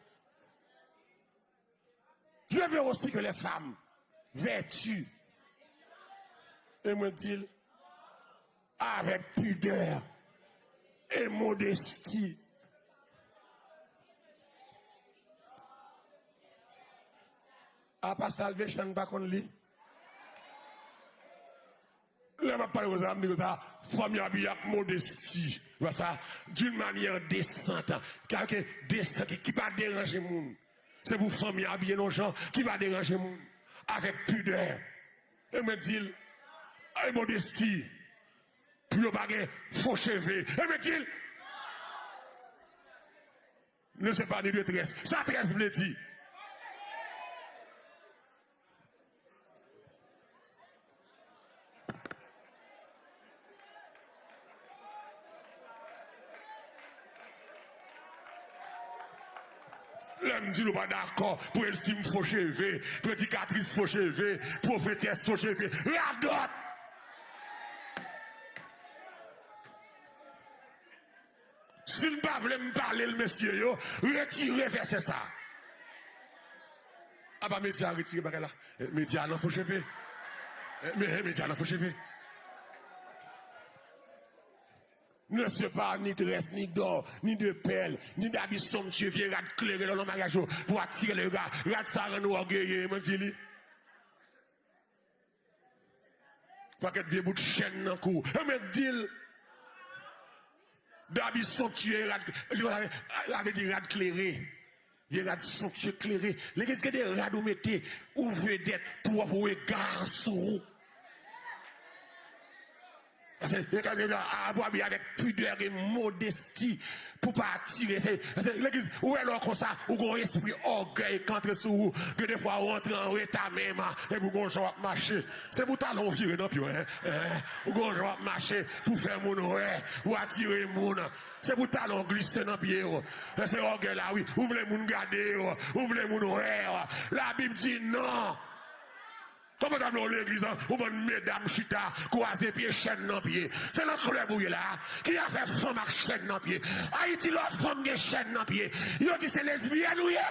Je veux aussi que les femmes vêtues, e mwen di l, avec pudeur et modestie. Apa Salvation pa konn li? Lè m ap pale konsa, m di konsa, fanm yo abiye ak modesti. Wè sa, d'une manière décente. Kalke desan ki, ki pa deranje moun. Se pou fanm yo abiye nan jan ki pa deranje moun. Avec pudeur. E mwen di l, ay modesti. Pou yo pa gen fo cheve. E mwen di l, ne se pa ni de très. Sa très vle di? Lè m di nou pa dakò, pou Estim fo cheve, predikatris fo cheve, pwofetès fo cheve, radòt! Si n pa vle m pale l, mesye yo, retire vèsè sa. Apa medya retire bagay la? Eh, medya nan fo cheve. Eh, me-, eh, medya nan fo cheve. Ne se pa ni très, ni d'or, ni de perles, ni d'habits somptueux, vye rad klere lè w nan maryaj yo pou atire le rega. Rad sa rann ou ògeye, mwen di li. Pakèt vye bout chèn nan kou. E mwen di l, dabi somptye, rad, li pa sa vle di rad klere. Vye rad somptye klere. Legliz gen de rad ou mete, ou vedèt, twòp rega sou ou. Paske, e, a, pou abiye avèk pidè e modesti, pou pa atire. Se, se, legliz, ou wè lè w konsa, ou gon espri ògèy k antre sou ou. Gen de fwa ou antre anreta menm, epi ou gon jan w ap mache. Se pou talon w vire nan pye w, en, en. Ou gon jan w ap mache pou fè moun wè, pou atire moun. Se pou talon w glise nan pye w. Se ògèy la, wi. Ou vle moun gade w, ou vle moun wè w. Labib di non. Kòman w ta vle yon legliz, an, yon bann medam chita, kwaze pye, chèn nan pye? Se nan klèb ou ye la a. Ki afè fanm ak chèn nan pye? Ayiti, lè fanm gen chèn nan pye, yo di se lesbyèn ou ye.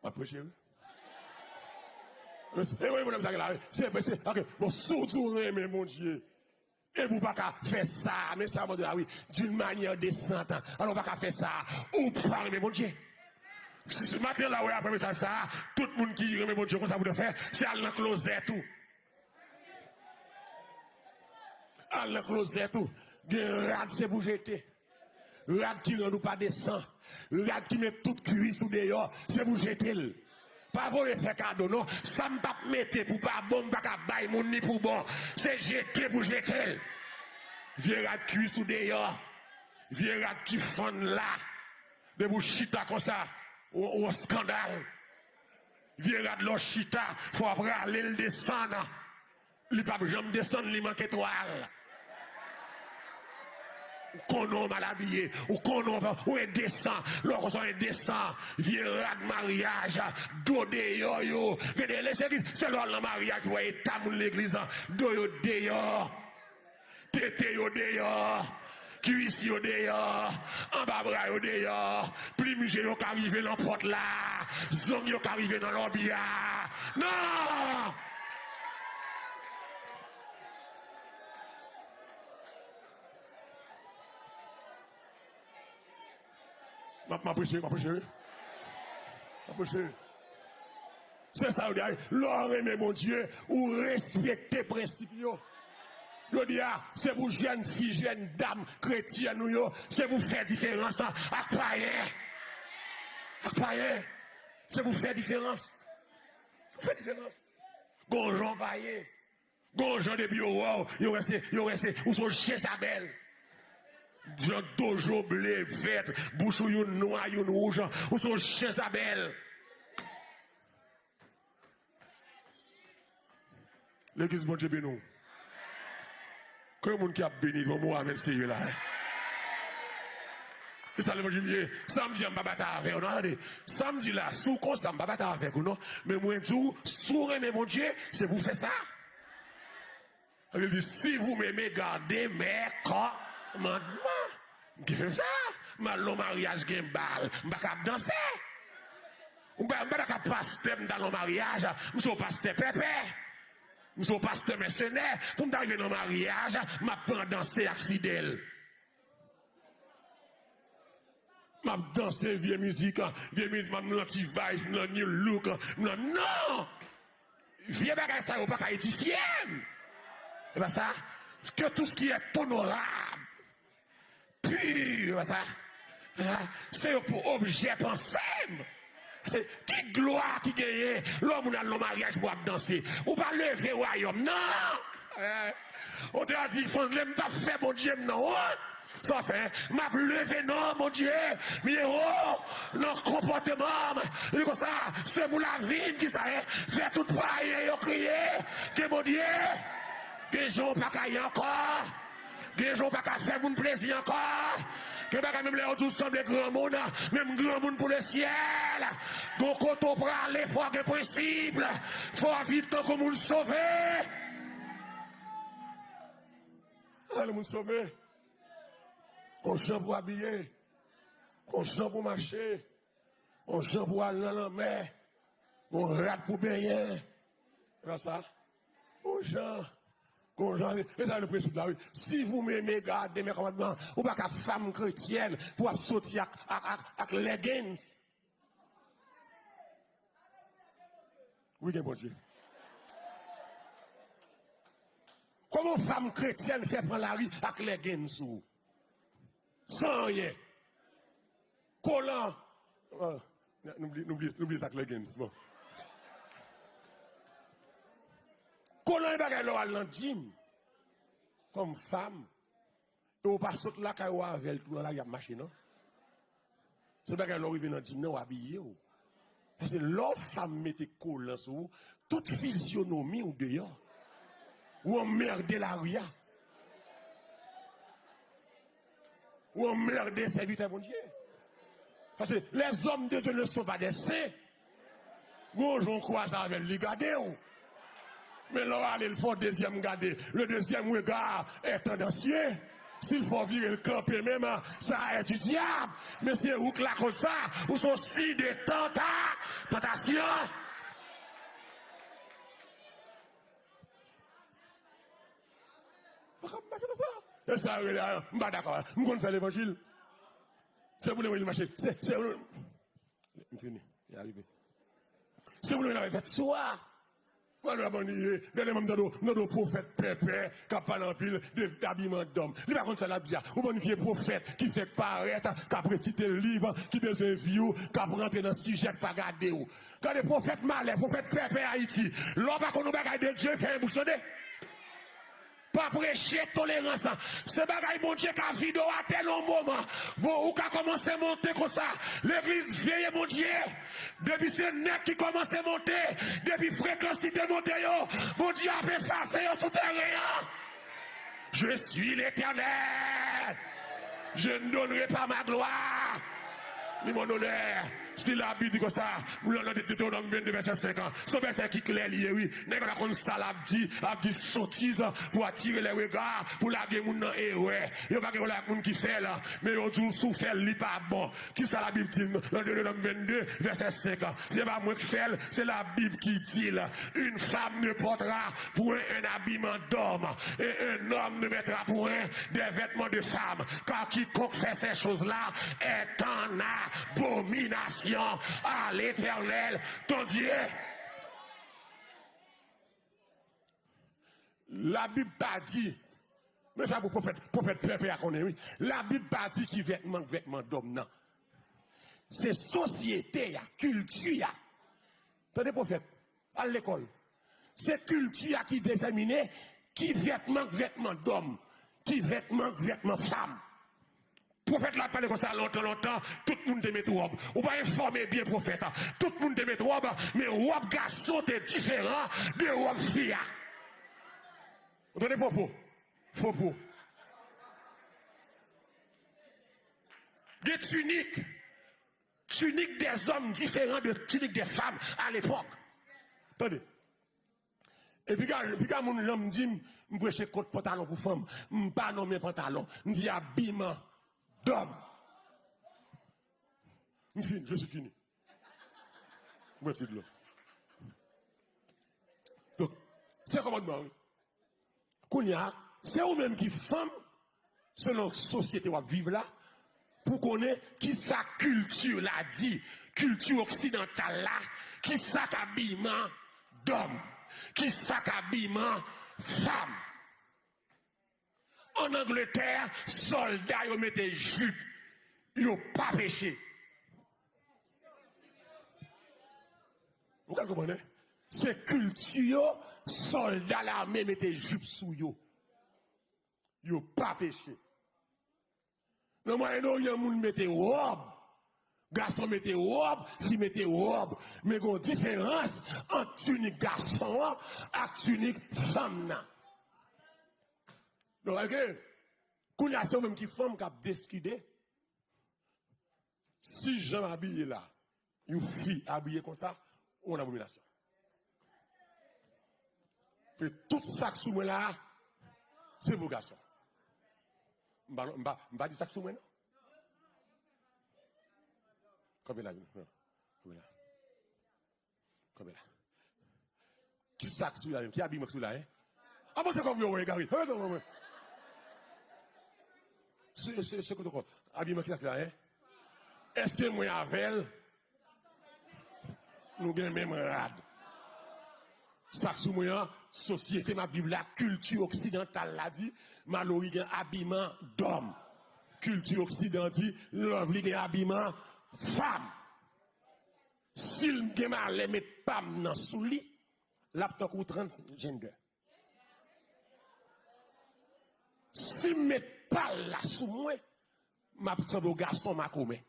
W ap preche, wi. E, e, wi, pwoblèm sa gen la, wi. Se, se, ok. Bon, si w di w renmen Bondye, epi w pa ka fè sa, men sa mande la, wi, d'une manière décente. Alò, w pa ka fè sa, ou pa renmen Bondye. Si, si, maten la, w wè, apre mesaj sa, tout moun ki renmen Bondye konsa pou te fè, se al nan klozèt ou. Al nan klozèt ou. Gen rad se pou jete. Rad ki rann ou pa desan. Rad ki met tout kwis ou deyò, se pou jete l. Pa voye fè kado non. Sa m p ap mete pou pa bon, m pa ka bay moun ni pou bon. Se jete pou jete l. Vye rad kwis ou deyò. Vye rad ki fann la. Depi w chita konsa, ou, ou skandal. Vye rad lè w chita, fò w ap rale l desann. Li p ap janm desann, li manke twal. Ou konnen w mal abiye, ou konnen w pa, ou endesan. Lè w konsa w endesan, vye rad maryaj, do deyò yo. Gen de lè se ki, se lè w al nan maryaj pou w wè eta moun legliz an, do yo deyò. Tete yo deyò, kuis yo deyò, anba bra yo deyò, plim je yo ka rive nan pòt la, zong yo ka rive nan lòbi a. Non! M ap, m ap preche, m ap preche, wi. M ap preche. Se sa yo di a, lè w renmen Bondye, ou respekte prensip yo. Yo di a, se pou jèn fi, jèn dam kretyèn nou yo, se pou fè diferans ak payen. Ak payen. Se pou fè diferans. Fè diferans. Gon jan w pa ye. Gon jan depi yo wè w, yo wè se, yo wè se, ou se yon Jezabèl. Jan dojo ble, vèt, bouch ou youn nwa, youn wouj, ou se yon Jezabèl. Legliz Bondye beni w. Ke moun ki ap beni, bon mo amèn serye la, hein? E sa levanjil ye. Sa m di a, m pa batay avè w, non, tande. Sa m di la, si w konsa, m pa batay avèk ou, non. Men mwen di w, si w renmen Bondye, se pou w fè sa. Li di, si vous m'aimez, gardez mes commandements. M ki fè sa. M al nan maryaj gen bal, m pa ka ap danse. M pa, m pa ta ka pastè, m ta nan maryaj, m se yon pastè pèpè. M se yon pastè mèsenè. Pou m ta rive nan maryaj, m ap pran danse ak fidèl. M ap danse vye mizik, vye mizik, m nan T-Vice, m nan New Look, m nan, non! Vye bagay sa yo pa ka edifye m. E pa sa? Que tout ce qui est honorable, pur, e pa sa? E pa sa? Se yo pou objè panse m. Se ki glwa ki genyen lè yon moun al nan maryaj pou ap danse? Ou pa leve wayòm, non! Eh, ou te a di, fann lè m t ap fè Bondye m nan wont. Sa w fè? M ap leve non Bondye byen wo nan konpòteman m. Li di konsa, se pou lavi m ki sa ye. Fè tout payen yo kriye. Gen Bondye. Gen jan w pa ka ye ankò. Gen jan w pa ka fè moun plezi ankò. Gen bagay menm lè yo di w sanble granmoun, menm granmoun pou lesyèl. Gon kote w prale, fò w gen prensip. Fò w viv tankou moun sove. Ale moun sove. Gon jan pou abiye. Gon jan pou mache. Gon jan pou al nan lanmè. Gon rad pou benyen. Se pa sa? Gon jan. Gon jan. E sa le prensip la, wi. Si vous m'aimez, gardez mes commandements. Ou pa ka fanm kretyèn pou ap soti ak, ak, ak, ak leggings. Wi, gen Bondye. Kòman yon fanm kretyèn fè pran lari ak leggings sou ou? San anyen. Kolan. Ah, nou bliye, nou bliye, nou bliye sa k leggings, bon. Kolan e bagay lè w al nan gym. Kòm fanm, e w pa sot lakay ou avè l tou nan lari ap mache, non. Se bagay lè w rive nan gym nan, w abiye w. Paske lè w fanm mete kolan sou ou, tout fizyonomi w deyò. Ou anmède lari a. Ou anmède sèvitè Bondye. Paske les hommes de Dieu ne sont pas des saints. Gon jan w kwaze avè l, li gade w. Men lè w ale, l fè w dezyèm gade. Le deuxième regard est tendancieux. Si l fè w vire l kanpe menm, sa est du diable. Men se ou k lakòz sa. Ou se yon siy de tanta-, tantasyon. Pa ka mache konsa. E sa yo rele a, m pa dakò. M konn fè levanjil. Se pou levanjil mache. Se, se, m fini. Li arive. Se pou levanjil fèt swa. Mwen la bann ye, dènye mwen m tande, m tande yon pwofèt pèpè k ap pale anpil de, de abiman dòm. Li pa konn sa l ap di a. Yon bann vye pwofèt ki fèk parèt, k ap resite liv, ki bezwen view, k ap rantre nan sijè k pa gade w. Gade pwofèt malè, pwofèt pèpè Ayiti. Lè w pa konn yon bagay de Dye, fèmen bouch tande. Pa preche tolerans. Se bagay Bondye ka vide w atè nan yon moman. Bon, ou ka kòmanse monte konsa. Legliz, veye Bondye. Depi se nèg ki kòmanse monte, depi frekansite monte yo, Bondye ap efase yo sou teren an. Je suis l'Éternel. Je ne donnerai pas ma gloire ni mon honneur. Si Labib di konsa, nou nan Detewonòm vennde vèsè senk an. Se yon vèsè ki klè li ye, wi. Nèg la konn sa l ap di, ap di sotiz pou atire lè rega, pou lage moun nan erè. Yo pa gen pwoblèm ak moun ki fè l, men yo di w si w fè l, li pa bon. Kisa Labib di n nan Detewonòm vennde, vèsè senk an? Se pa mwen k fè l, se Labib ki di l. Une femme ne portera point un habillement d'homme, et un homme ne mettra point des vêtements de femme, car quiconque fait ces choses-là est en abomination à l'Éternel, ton Dieu. Labib pa di, men sa pou pwofèt, pwofèt pèpè a konnen, wi. Labib pa di ki vètman k vètman dòm nan. Se sosyete a, kilti a. Tande pwofèt, al lekòl. Se kilti a ki detèmine ki vètman k vètman dòm, ki vètman k vètman fanm. Pwofèt la pale konsa lontan, lontan, tout moun te met wòb. Ou pa enfòme byen, pwofèt. Tout moun te met wòb, men wòb gason te diferan de wòb fi a. Ou tande pwopo? Fo po. Gen tinik. Tinik dèzòm diferan de tinik dè fanm a lepòk. Tande. E piga, piga moun jan m di m, m preche kont pantalon pou fanm. M pa nonmen pantalon. M di abiman dòm. M fini, je suis fini. M wè ti dlo. Donk, se kòmandman, wi. Kounye a, se ou menm ki fanm, selon sosyete w ap viv la, pou konnen kisa kilti la di, kilti oksidantal la, kisa k abiman dòm, kisa k abiman fanm. Ann Angletè, sòlda yo mete jip, yo pa peche. Ou ka konprann, en? Se kilti yo, sòlda lame mete jip sou yo. Yo pa peche. Nan Mwayen Oryan, moun mete wòb. Gason mete wòb, fi mete wòb. Men gen yon diferans ant tinik gason an ak tinik fanm nan. Donk, ok. Kounye a, se ou menm ki fanm k ap deside si jan m abiye la, yon fi abiye konsa, ou yon abominasyon. Paske tout sa k sou mwen la a, se pou gason. M pa, m pa, m pa di sa k sou mwen, non. Kanpe la, vin. Kanpe la. Kanpe la. Kisa k sou la menm? Ki abiman k sou la, en? Avanse kò w pou yo wè, egare. Avanse kò w. Se, se, se kote kò. Abiman kisa k la, en? Èske mwen avè l, nou gen menm rad? Sa k sou mwen an, sosyete m ap viv la, kilti oksidantal la di, Malory gen abiman dòm. Kilti oksidan di, Lovely gen abiman fanm. Si l gen malè met pa m nan sou li, l ap tankou transgender. Si m met pa l la sou mwen, m ap sanble yon gason makomè.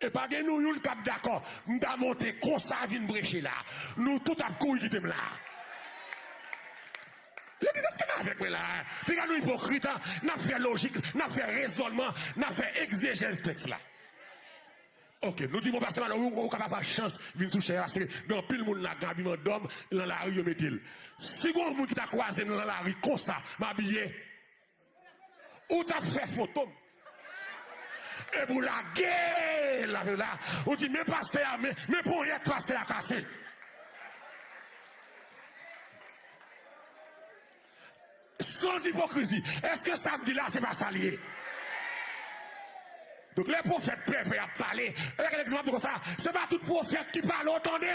E pa gen nou youn k ap dakò. M ta monte konsa vin preche la. Nou tout ap kouri kite m la. Legliz, èske n avèk mwen la? Piga nou ipokrit, a? N ap fè lojik, n ap fè rezònman, n ap fè egzejèz tèks la. Ok, nou di, bon, pastè Malo, ou, ou ka pa pran chans vin sou chè a, paske gen anpil moun la, gen abiman dòm, nan lari yo mete l. Si gen yon moun ki ta kwaze m nan lari konsa, m abiye, ou t ap fè foto m. Epi w lage l la, ou di, men pastè a, men, men ponyèt pastè a kase. Sans ipokrizi. Èske sa m di la, se pa sa l ye? Donk, lè pwofèt pèpè ap pale, e lè legliz m ap di konsa, se pa tout pwofèt ki pale, w tande?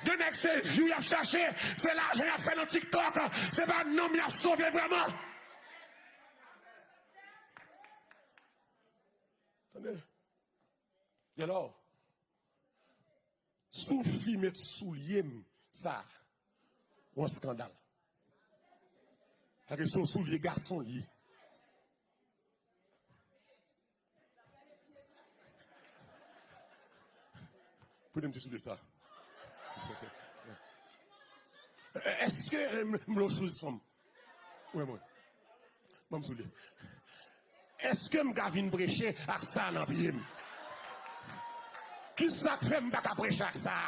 Gen nèg se view y ap chache, se lajan y ap fè nan TikTok, se pa nanm y ap sove vrèman. Tande? Hello. Si w fi met soulye m sa, w an eskandal. Paske se yon soulye gason li ye. Pote m ti soulye sa. Èske m vle w chouzi fanm? Wi, mwen. Ban m soulye. Èske m ka vin preche ak sa nan pye m? Ki sa k fè m pa ka preche ak sa?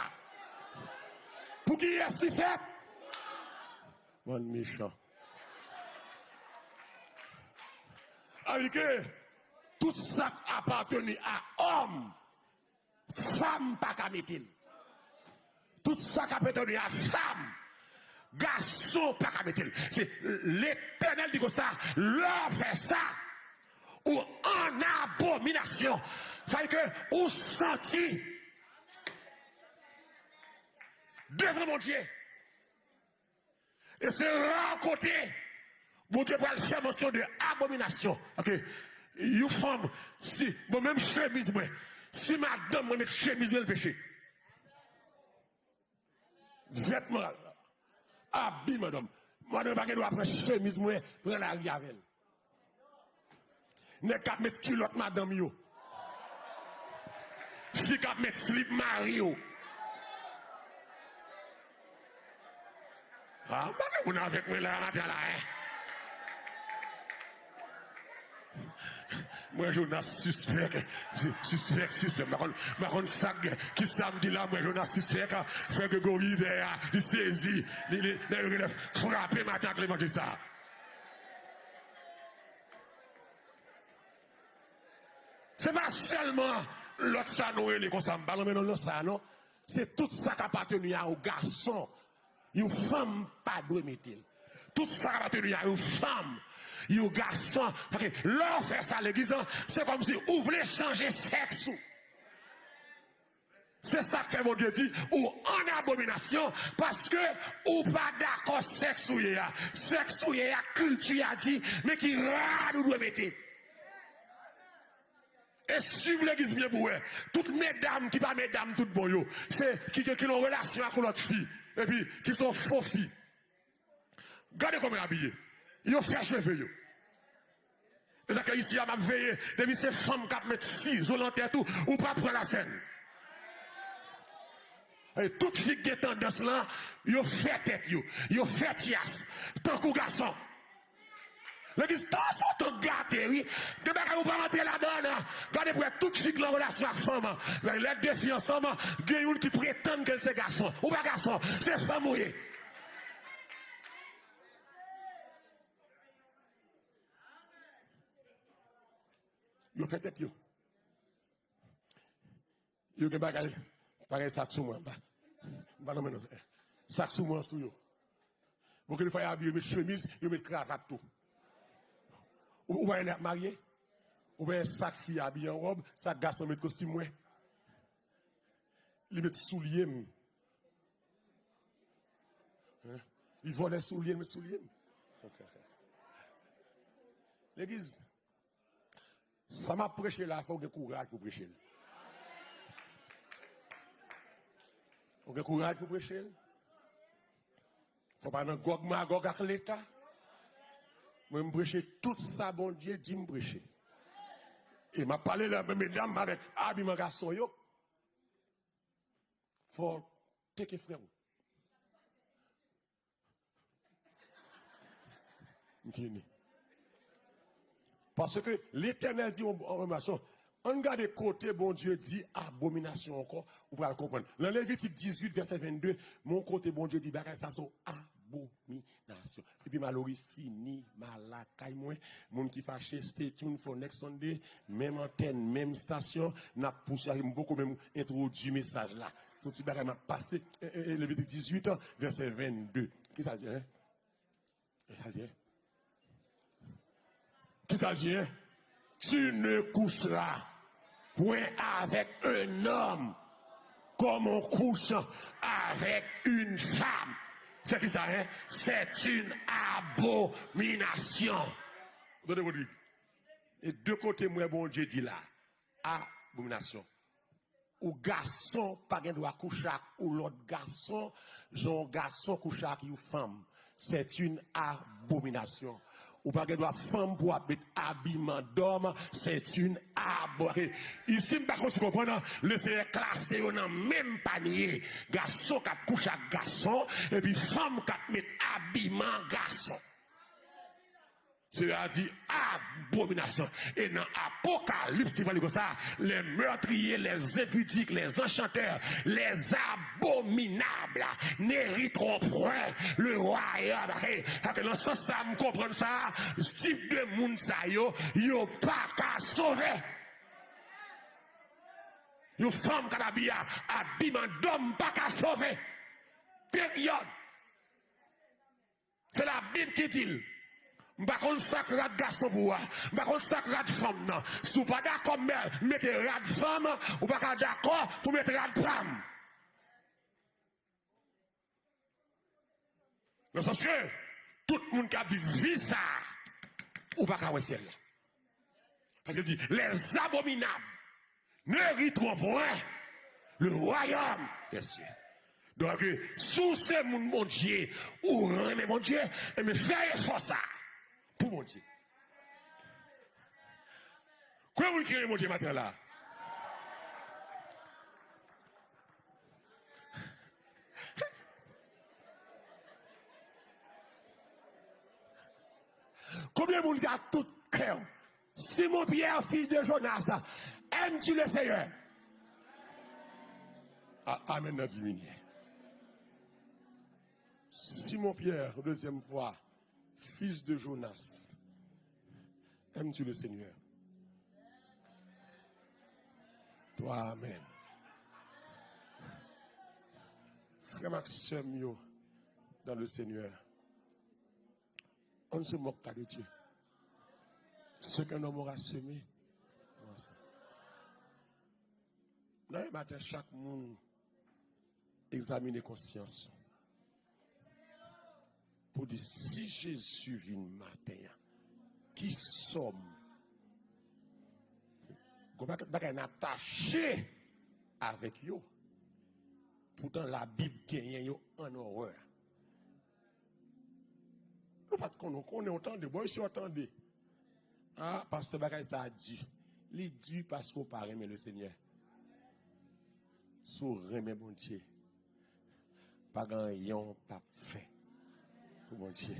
Pou kiyès li fèt? Bann mechan. Sa vle di ke tout sa k apateni a òm, fanm pa ka mete l. Tout sa k apateni a fanm, gason pa ka mete l. Se Letènèl di konsa, lè w fè sa, ou an abominasyon. Sa vle di ke ou santi devan Bondye. E se ra kote Bondye pral fè mansyon de abominasyon. Ok. Yon fanm, si, bon, menm chemiz mwen, si madanm mwen met chemiz mwen, l peche. Vètman, abi madanm. Madanm pa gen dwa pran chemiz mwen, pran lari avè l. Nèg k ap met kilòt madanm yo. Fi k ap met slip mari yo. Ah, m pa gen moun avèk mwen la maten la, en. Mwen Jonas sispèk, sispèk, sispèk. M pa konn, m pa konn sa k gen. Kisa m di la, mwen Jonas sispèk. Frè Gregory dèyè a, li sezi. Li, li, li, li frape maten ak levanjil sa. Se pa sèlman lòt sa nou rele konsa, m pa renmen non lòt sa non. Se tout sa k apateni a yon gason, yon fanm pa dwe mete l. Tout sa k apateni a yon fanm, yon gason, paske lè w fè sa legliz lan, se kòmsi ou vle chanje sèks ou. Se sa k fè Bondye di ou an abominasyon, paske ou pa dakò sèks ou ye a. Sèks ou ye a, kilti a di, men ki rad ou dwe mete. E swiv legliz byen pou wè. Tout medam ki pa medam tout bon yo, se ki, ki, ki nan relasyon ak yon lòt fi, epi ki se yon fo fi. Gade kòman y abiye. Yo fè cheve yo. E sa ke isi a m ap veye, depi se fanm k ap met sizo nan tèt ou, ou pa pran lasèn. E tout fi k gen tandans lan, yo fè tèt yo, yo fè tyas, tankou gason. Legliz tan se tan gate, wi. Gen bagay ou pa rantre ladan, nan. Gade pou wè tout fi k nan relasyon ak fanm, lè de fi ansanm, gen youn ki pretann ke l se gason. Ou pa gason, se fanm ou ye. Yo fè tèt yo. Yo gen bagay, bagay sa k sou mwen, m pa, m pa nan men non. Sa k sou mwen sou yo. Bon, gen de fwa yo abiye, yo met chemiz, yo met kravat tou. Ou, ou pa wè lè y ap marye? Ou pa wè sa k fi abiye an wòb, sa k gason met kostim mwen? Li met soulye m. Hein? Li vòlè soulye, li met soulye m. Legliz, sa m ap preche la, fò w gen kouraj pou preche l. Fò w gen kouraj pou preche l. Fò w pa nan Gòg Magòg ak Leta. Mwen, m preche tout sa Bondye di m preche. E m ap pale la, men medam avèk abiman gason yo. Fò w teke frè w. M fini. Paske Letènèl di yon abominasyon. Ann gade kote Bondye di abominasyon ankò, ou pral konprann. Nan Levitik dizuit, vèsè vennde, men yon kote Bondye di bagay sa se yon abominasyon. Epi Malory fini, m al lakay mwen. Moun ki fache, stay tuned for next Sunday. Menm antèn, menm stasyon, n ap pouswiv. M poko menm entwodui mesaj la. Se yon ti bagay m ap pase, e, e, e, Levitik dizuit, vèsè vennde. Kisa l di, en? Kisa l di, en? Kisa l di, en? Tu ne coucheras point avec un homme comme on couche avec une femme. Se kisa, en? C'est une abomination. Tande, Rodrigue. E de kote m wè Bondye di la, abominasyon. Ou gason pa gen dwa kouche ak ou lòt gason, jan yon gason kouche ak yon fanm. C'est une abomination. Ou pa gen dwa fanm pou w ap met abiman dòm, c'est une abo-, isi m pa konn si w konprann, Lesenyè klase yo nan menm panye, gason k ap kouche ak gason, epi fanm k ap met abiman gason. Senyè a di, abominasyon. E nan Apokalips, li pale konsa, les meurtriers, les impudiques, les enchanteurs, les abominables n'hériteront point le royaume. Sa ke nan sans sa, m konprann sa, tip de moun sa yo, yo pa ka sove. Yon fanm k ap abiye a, abiman dòm pa ka sove. Peryòd. Se Labib ki di l. M pa konn sa k rad gason pou ou a. M pa konn sa k rad fanm nan. Si w pa dakò m mete rad fanm, ou pa ka dakò pou mete rad pa m. Nan sans ke tout moun k ap viv vi sa a, ou pa ka wè syèl la. Paske l di, les abominables n'hériteront point le royaume des cieux. Donk, si w se moun Bondye, ou renmen Bondye, enben fè efò sa a pou Bondye. Konbyen moun ki renmen Bondye maten an la? Konbyen moun ki ak tout kè w? Simon Pierre, fils de Jonas, aimes-tu le Seigneur? A-, amèn nan diminye. Simon Pierre, deuxième fois, fils de Jonas, aimes-tu le Seigneur? Twa amèn. Frè m ak sè m yo dans le Seigneur, on ne se moque pas de Dieu. Ce qu'un homme aura semé. Nan yon maten, chak moun egzamine konsyans ou. Pou di, si Jezi vin maten an, ki sòm? Gon pakèt bagay n atache avèk yo. Poutan Labib genyen yo an orè. Nou pa t konnen, konnen w tande, bò isi w tande. Ah, pastè, bagay sa a di. Li di paske w pa renmen Lesenyè. Si w renmen Bondye, pa gen anyen w p ap fè pou Bondye.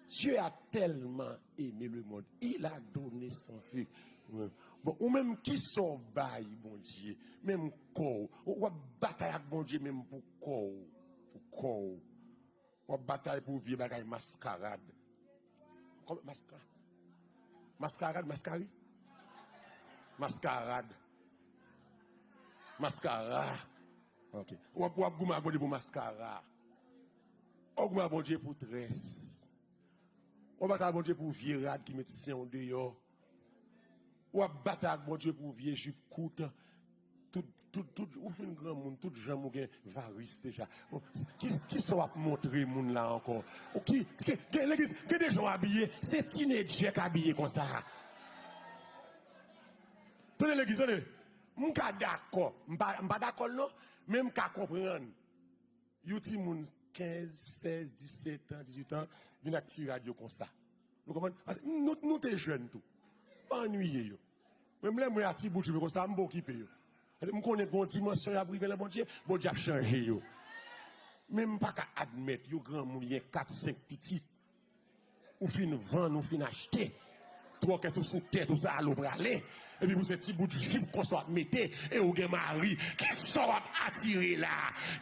Dieu a tellement aimé le monde, il a donné son fils. Bon, ou menm, kisa w bay Bondye? Menm kò w, w ap batay ak Bondye menm pou kò w, pou kò w. W ap batay pou vye bagay maskarad. Kòman maska-, maskarad, maskari? Maskarad. Maskara. Ok. W ap, w ap goumen ak Bondye pou maskara. W ap goumen ak Bondye pou très. W ap batay ak Bondye pou vye rad ki met sen w deyò. W ap batay ak Bondye pou vye jip kout. Tout, tout, tout, ou fin granmoun, tout janm ou gen varis deja. Bon, ki, kisa w ap montre moun la ankò? Ou ki, ki, gen legliz, gen de jan w abiye, se tinedjè k abiye konsa. Tande legliz, tande. M ka dakò, m pa, m pa dakò l non, men m ka konprann. Yon timoun kenz, sèz, disèt an, dizuit an, vin ak ti rad yo konsa. Nou konprann? Paske nou, nou te jèn tou. Pa annuiye yo. Menm lè mwen a ti bout jip yo konsa, m pa okipe yo. Paske m konnen gon dimansyon y ap rive nan Bondye, Bondye ap chanje yo. Men m pa ka admèt yon granmoun gen kat, senk pitit. Ou fin vann, ou fin achte. Twòkèt ou sou tèt ou, sa ale w prale. Epi pou se ti bout jip konsa w ap mete, e ou gen mari. Kisa w ap atire la?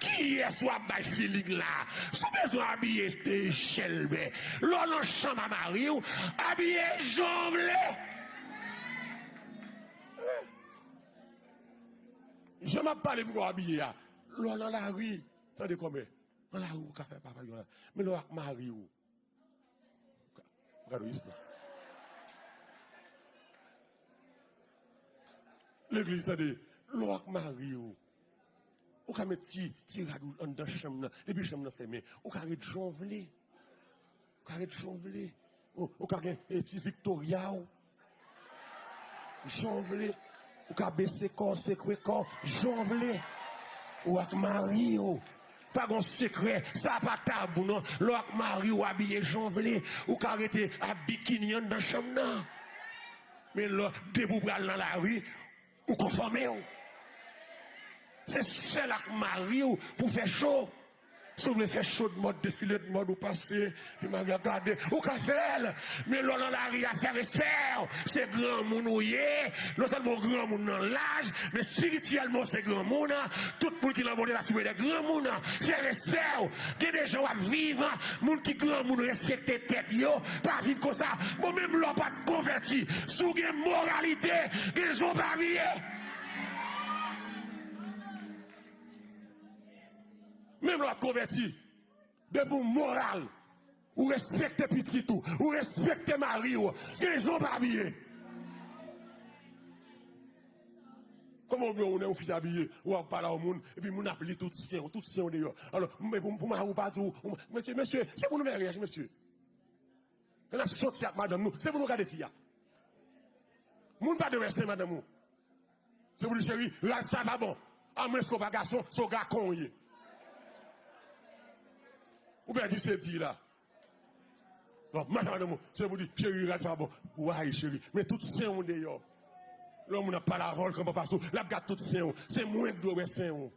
Kiyès w ap bay feeling la? Si w bezwen abiye de chèlbè, lè w nan chanm a mari w, abiye jan w vle. Jan m ap pale pou w abiye a, lè w nan lari, tande kòmè. Nan lari ou ka fè papay yo la. Men lè w ak mari w, Gade w istwa. Legliz, tande, lè w ak mari w, ou ka met ti, ti rad ou anndan chanm nan, depi chanm nan fèmen, ou ka ret jan w vle. Ou ka ret jan w vle. Ou, ou ka gen, eh, ti Victoria w. Jan w vle. Ou ka bese kò w, sekwe kò w, jan w vle. Ou ak mari w. Pa gon sekrè, sa pa tabou non. Lè w ak mari w abiye jan w vle, ou ka rete ap bikini anndan chanm nan. Men lè, depi w pral nan lari, ou konfòme w. Se sèl ak mari w pou fè cho. Si w vle fè cho de mòd, defile de mòd, ou pase, epi mari a gade, ou ka fè l. Men lè w nan lari a, fè respè w. Se granmoun ou ye. Non sèlman w granmoun nan laj, men espirityèlman w se granmoun. Tout moun ki nan monn la, si w de granmoun, fè respè w. Gen de jan w ap viv, moun ki granmoun respekte tèt yo, pa viv konsa. Bon, menm lè w pa t konvèti, si w gen moralite, gen jan w pa abiye. Menm lè w pa t konvèti, depi w moral, ou respekte pitit ou, ou respekte mari w, gen jan w pa abiye. Kòman w vle w wè yon fi abiye, w ap pale a yon moun, epi moun ap li tout sen w, tout sen w deyò. Alò, men pou, pou mari w pa di w, w, mesye, mesye, se pou nou mèryaj, mesye. Lè n ap soti ak madanm nou, se pou nou gade fi a. Moun pa dwe wè sen madanm ou. Se pou di, cheri, rad sa pa bon. Amwens ke w pa gason, se w gakon w ye. Ou pèdi se di la. Non, madanm ou, se pou di, cheri, rad sa bon. Way, cheri, men tout sen w deyò. Lè yon moun ap pale avè w, l kanpe anfas ou, l ap gad tout sen w. Se mwen k dwe wè sen w.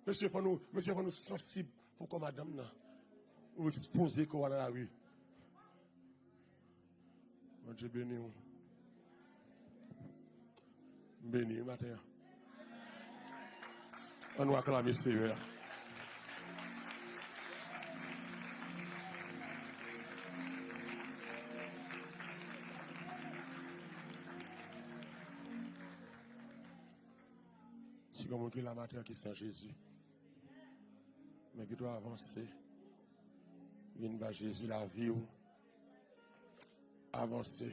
Mesye, fò nou, mesye, fò nou sansib pou kò madanm nan. Ou ekspoze kò w a nan lari. Bondye beni w. M beni wi maten an. Ann nou aklame Seyè a. Si gen moun ki la maten an ki san Jezi, m envite w avanse. Vin ba Jezi lavi w. Avanse.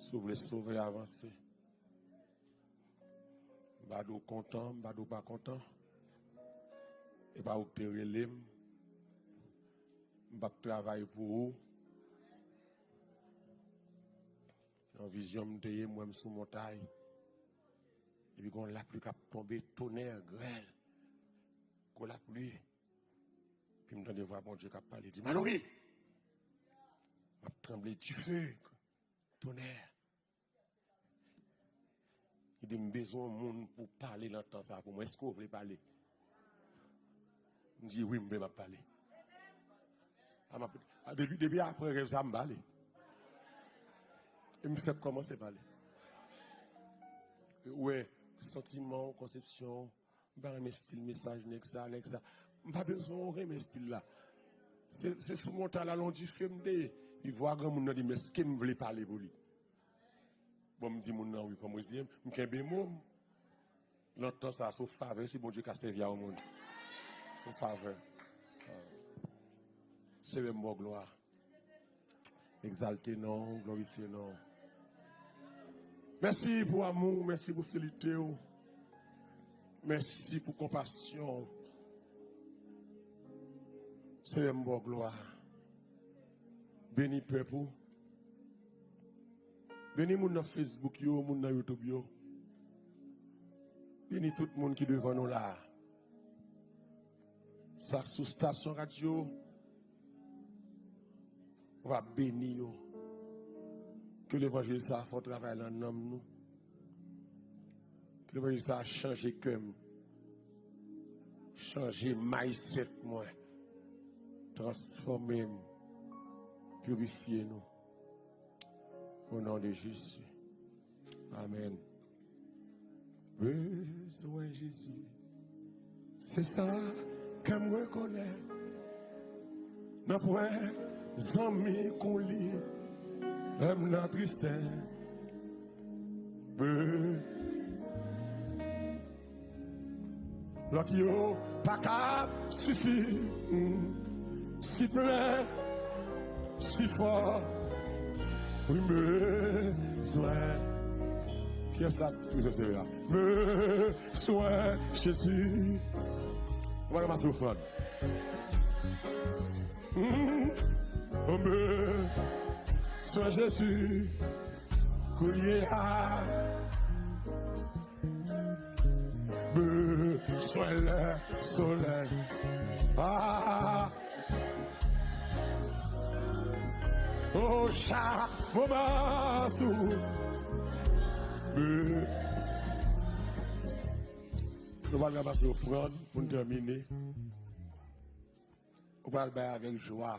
Si w vle sove, avanse. M pa di w kontan, m pa di w pa kontan. E pa ou k te rele m. M p ap travay pou ou. Nan vizyon m te ye, m wè m sou montay. Epi gon lapli k ap tonbe, tonè, grèl. Gwo lapli. Epi m tande vwa Bondye k ap pale, di, Manouri! M ap tranble, dife, tonè. Li di, m bezwen yon moun pou pale nan tan sa pou mwen. Èske w vle pale? M di, wi, m vle, m ap pale. A, m ap, a, depi, depi apre rèv sa, m pale. E m fèk kòmanse pale. Ou wè, santiman w, konsepsyon w, m pa renmen estil mesaj nèg sa, nèg sa. M pa bezwen w renmen estil la. Se, se sou montay la, lon dife m te ye. Li vwa granmoun nan di m, èske m vle pale pou li? Bon, m di moun nan wi, fò m reziyen m, m kenbe mo m. Nan tan sa, se yon favè si Bondye ka sèvi a yon moun. Se yon favè. Seyè, m ba w glwa. Egzalte non w, glorifye non w. Mèsi pou amou w, mèsi pou fidelite w. Mèsi pou konpasyon w. Seyè, m ba w glwa. Beni pèp ou. Beni moun nan Facebook yo, moun nan YouTube yo. Beni tout moun ki devan nou la. Sa k sou stasyon radyo, w ap beni yo. Ke levanjil sa a fè yon travay nan nanm nou. Ke levanjil sa a chanje kè m. Chanje mindset mwen. Transfòme m. Pirifye nou. O non de Jezi. Amèn. Bezwen Jezi. Se sa kè m rekonèt. Nan pwen zanmi kon li. Lè m nan tristès. Be- Lòt yo pa ka sifi. Mm. Si plen, si fò. Wi, m bezwen. Kiyès la k bezwen sere a? Bezwen Jezi. Ou pa ka pase ofrann. Mm. M bezwen Jezi. Kounye a. Solèy, solèy. Ah. Oh, cha, moman sou. Nou pral ranmase ofrann pou n tèmine. Ou pral bay avèk jwa.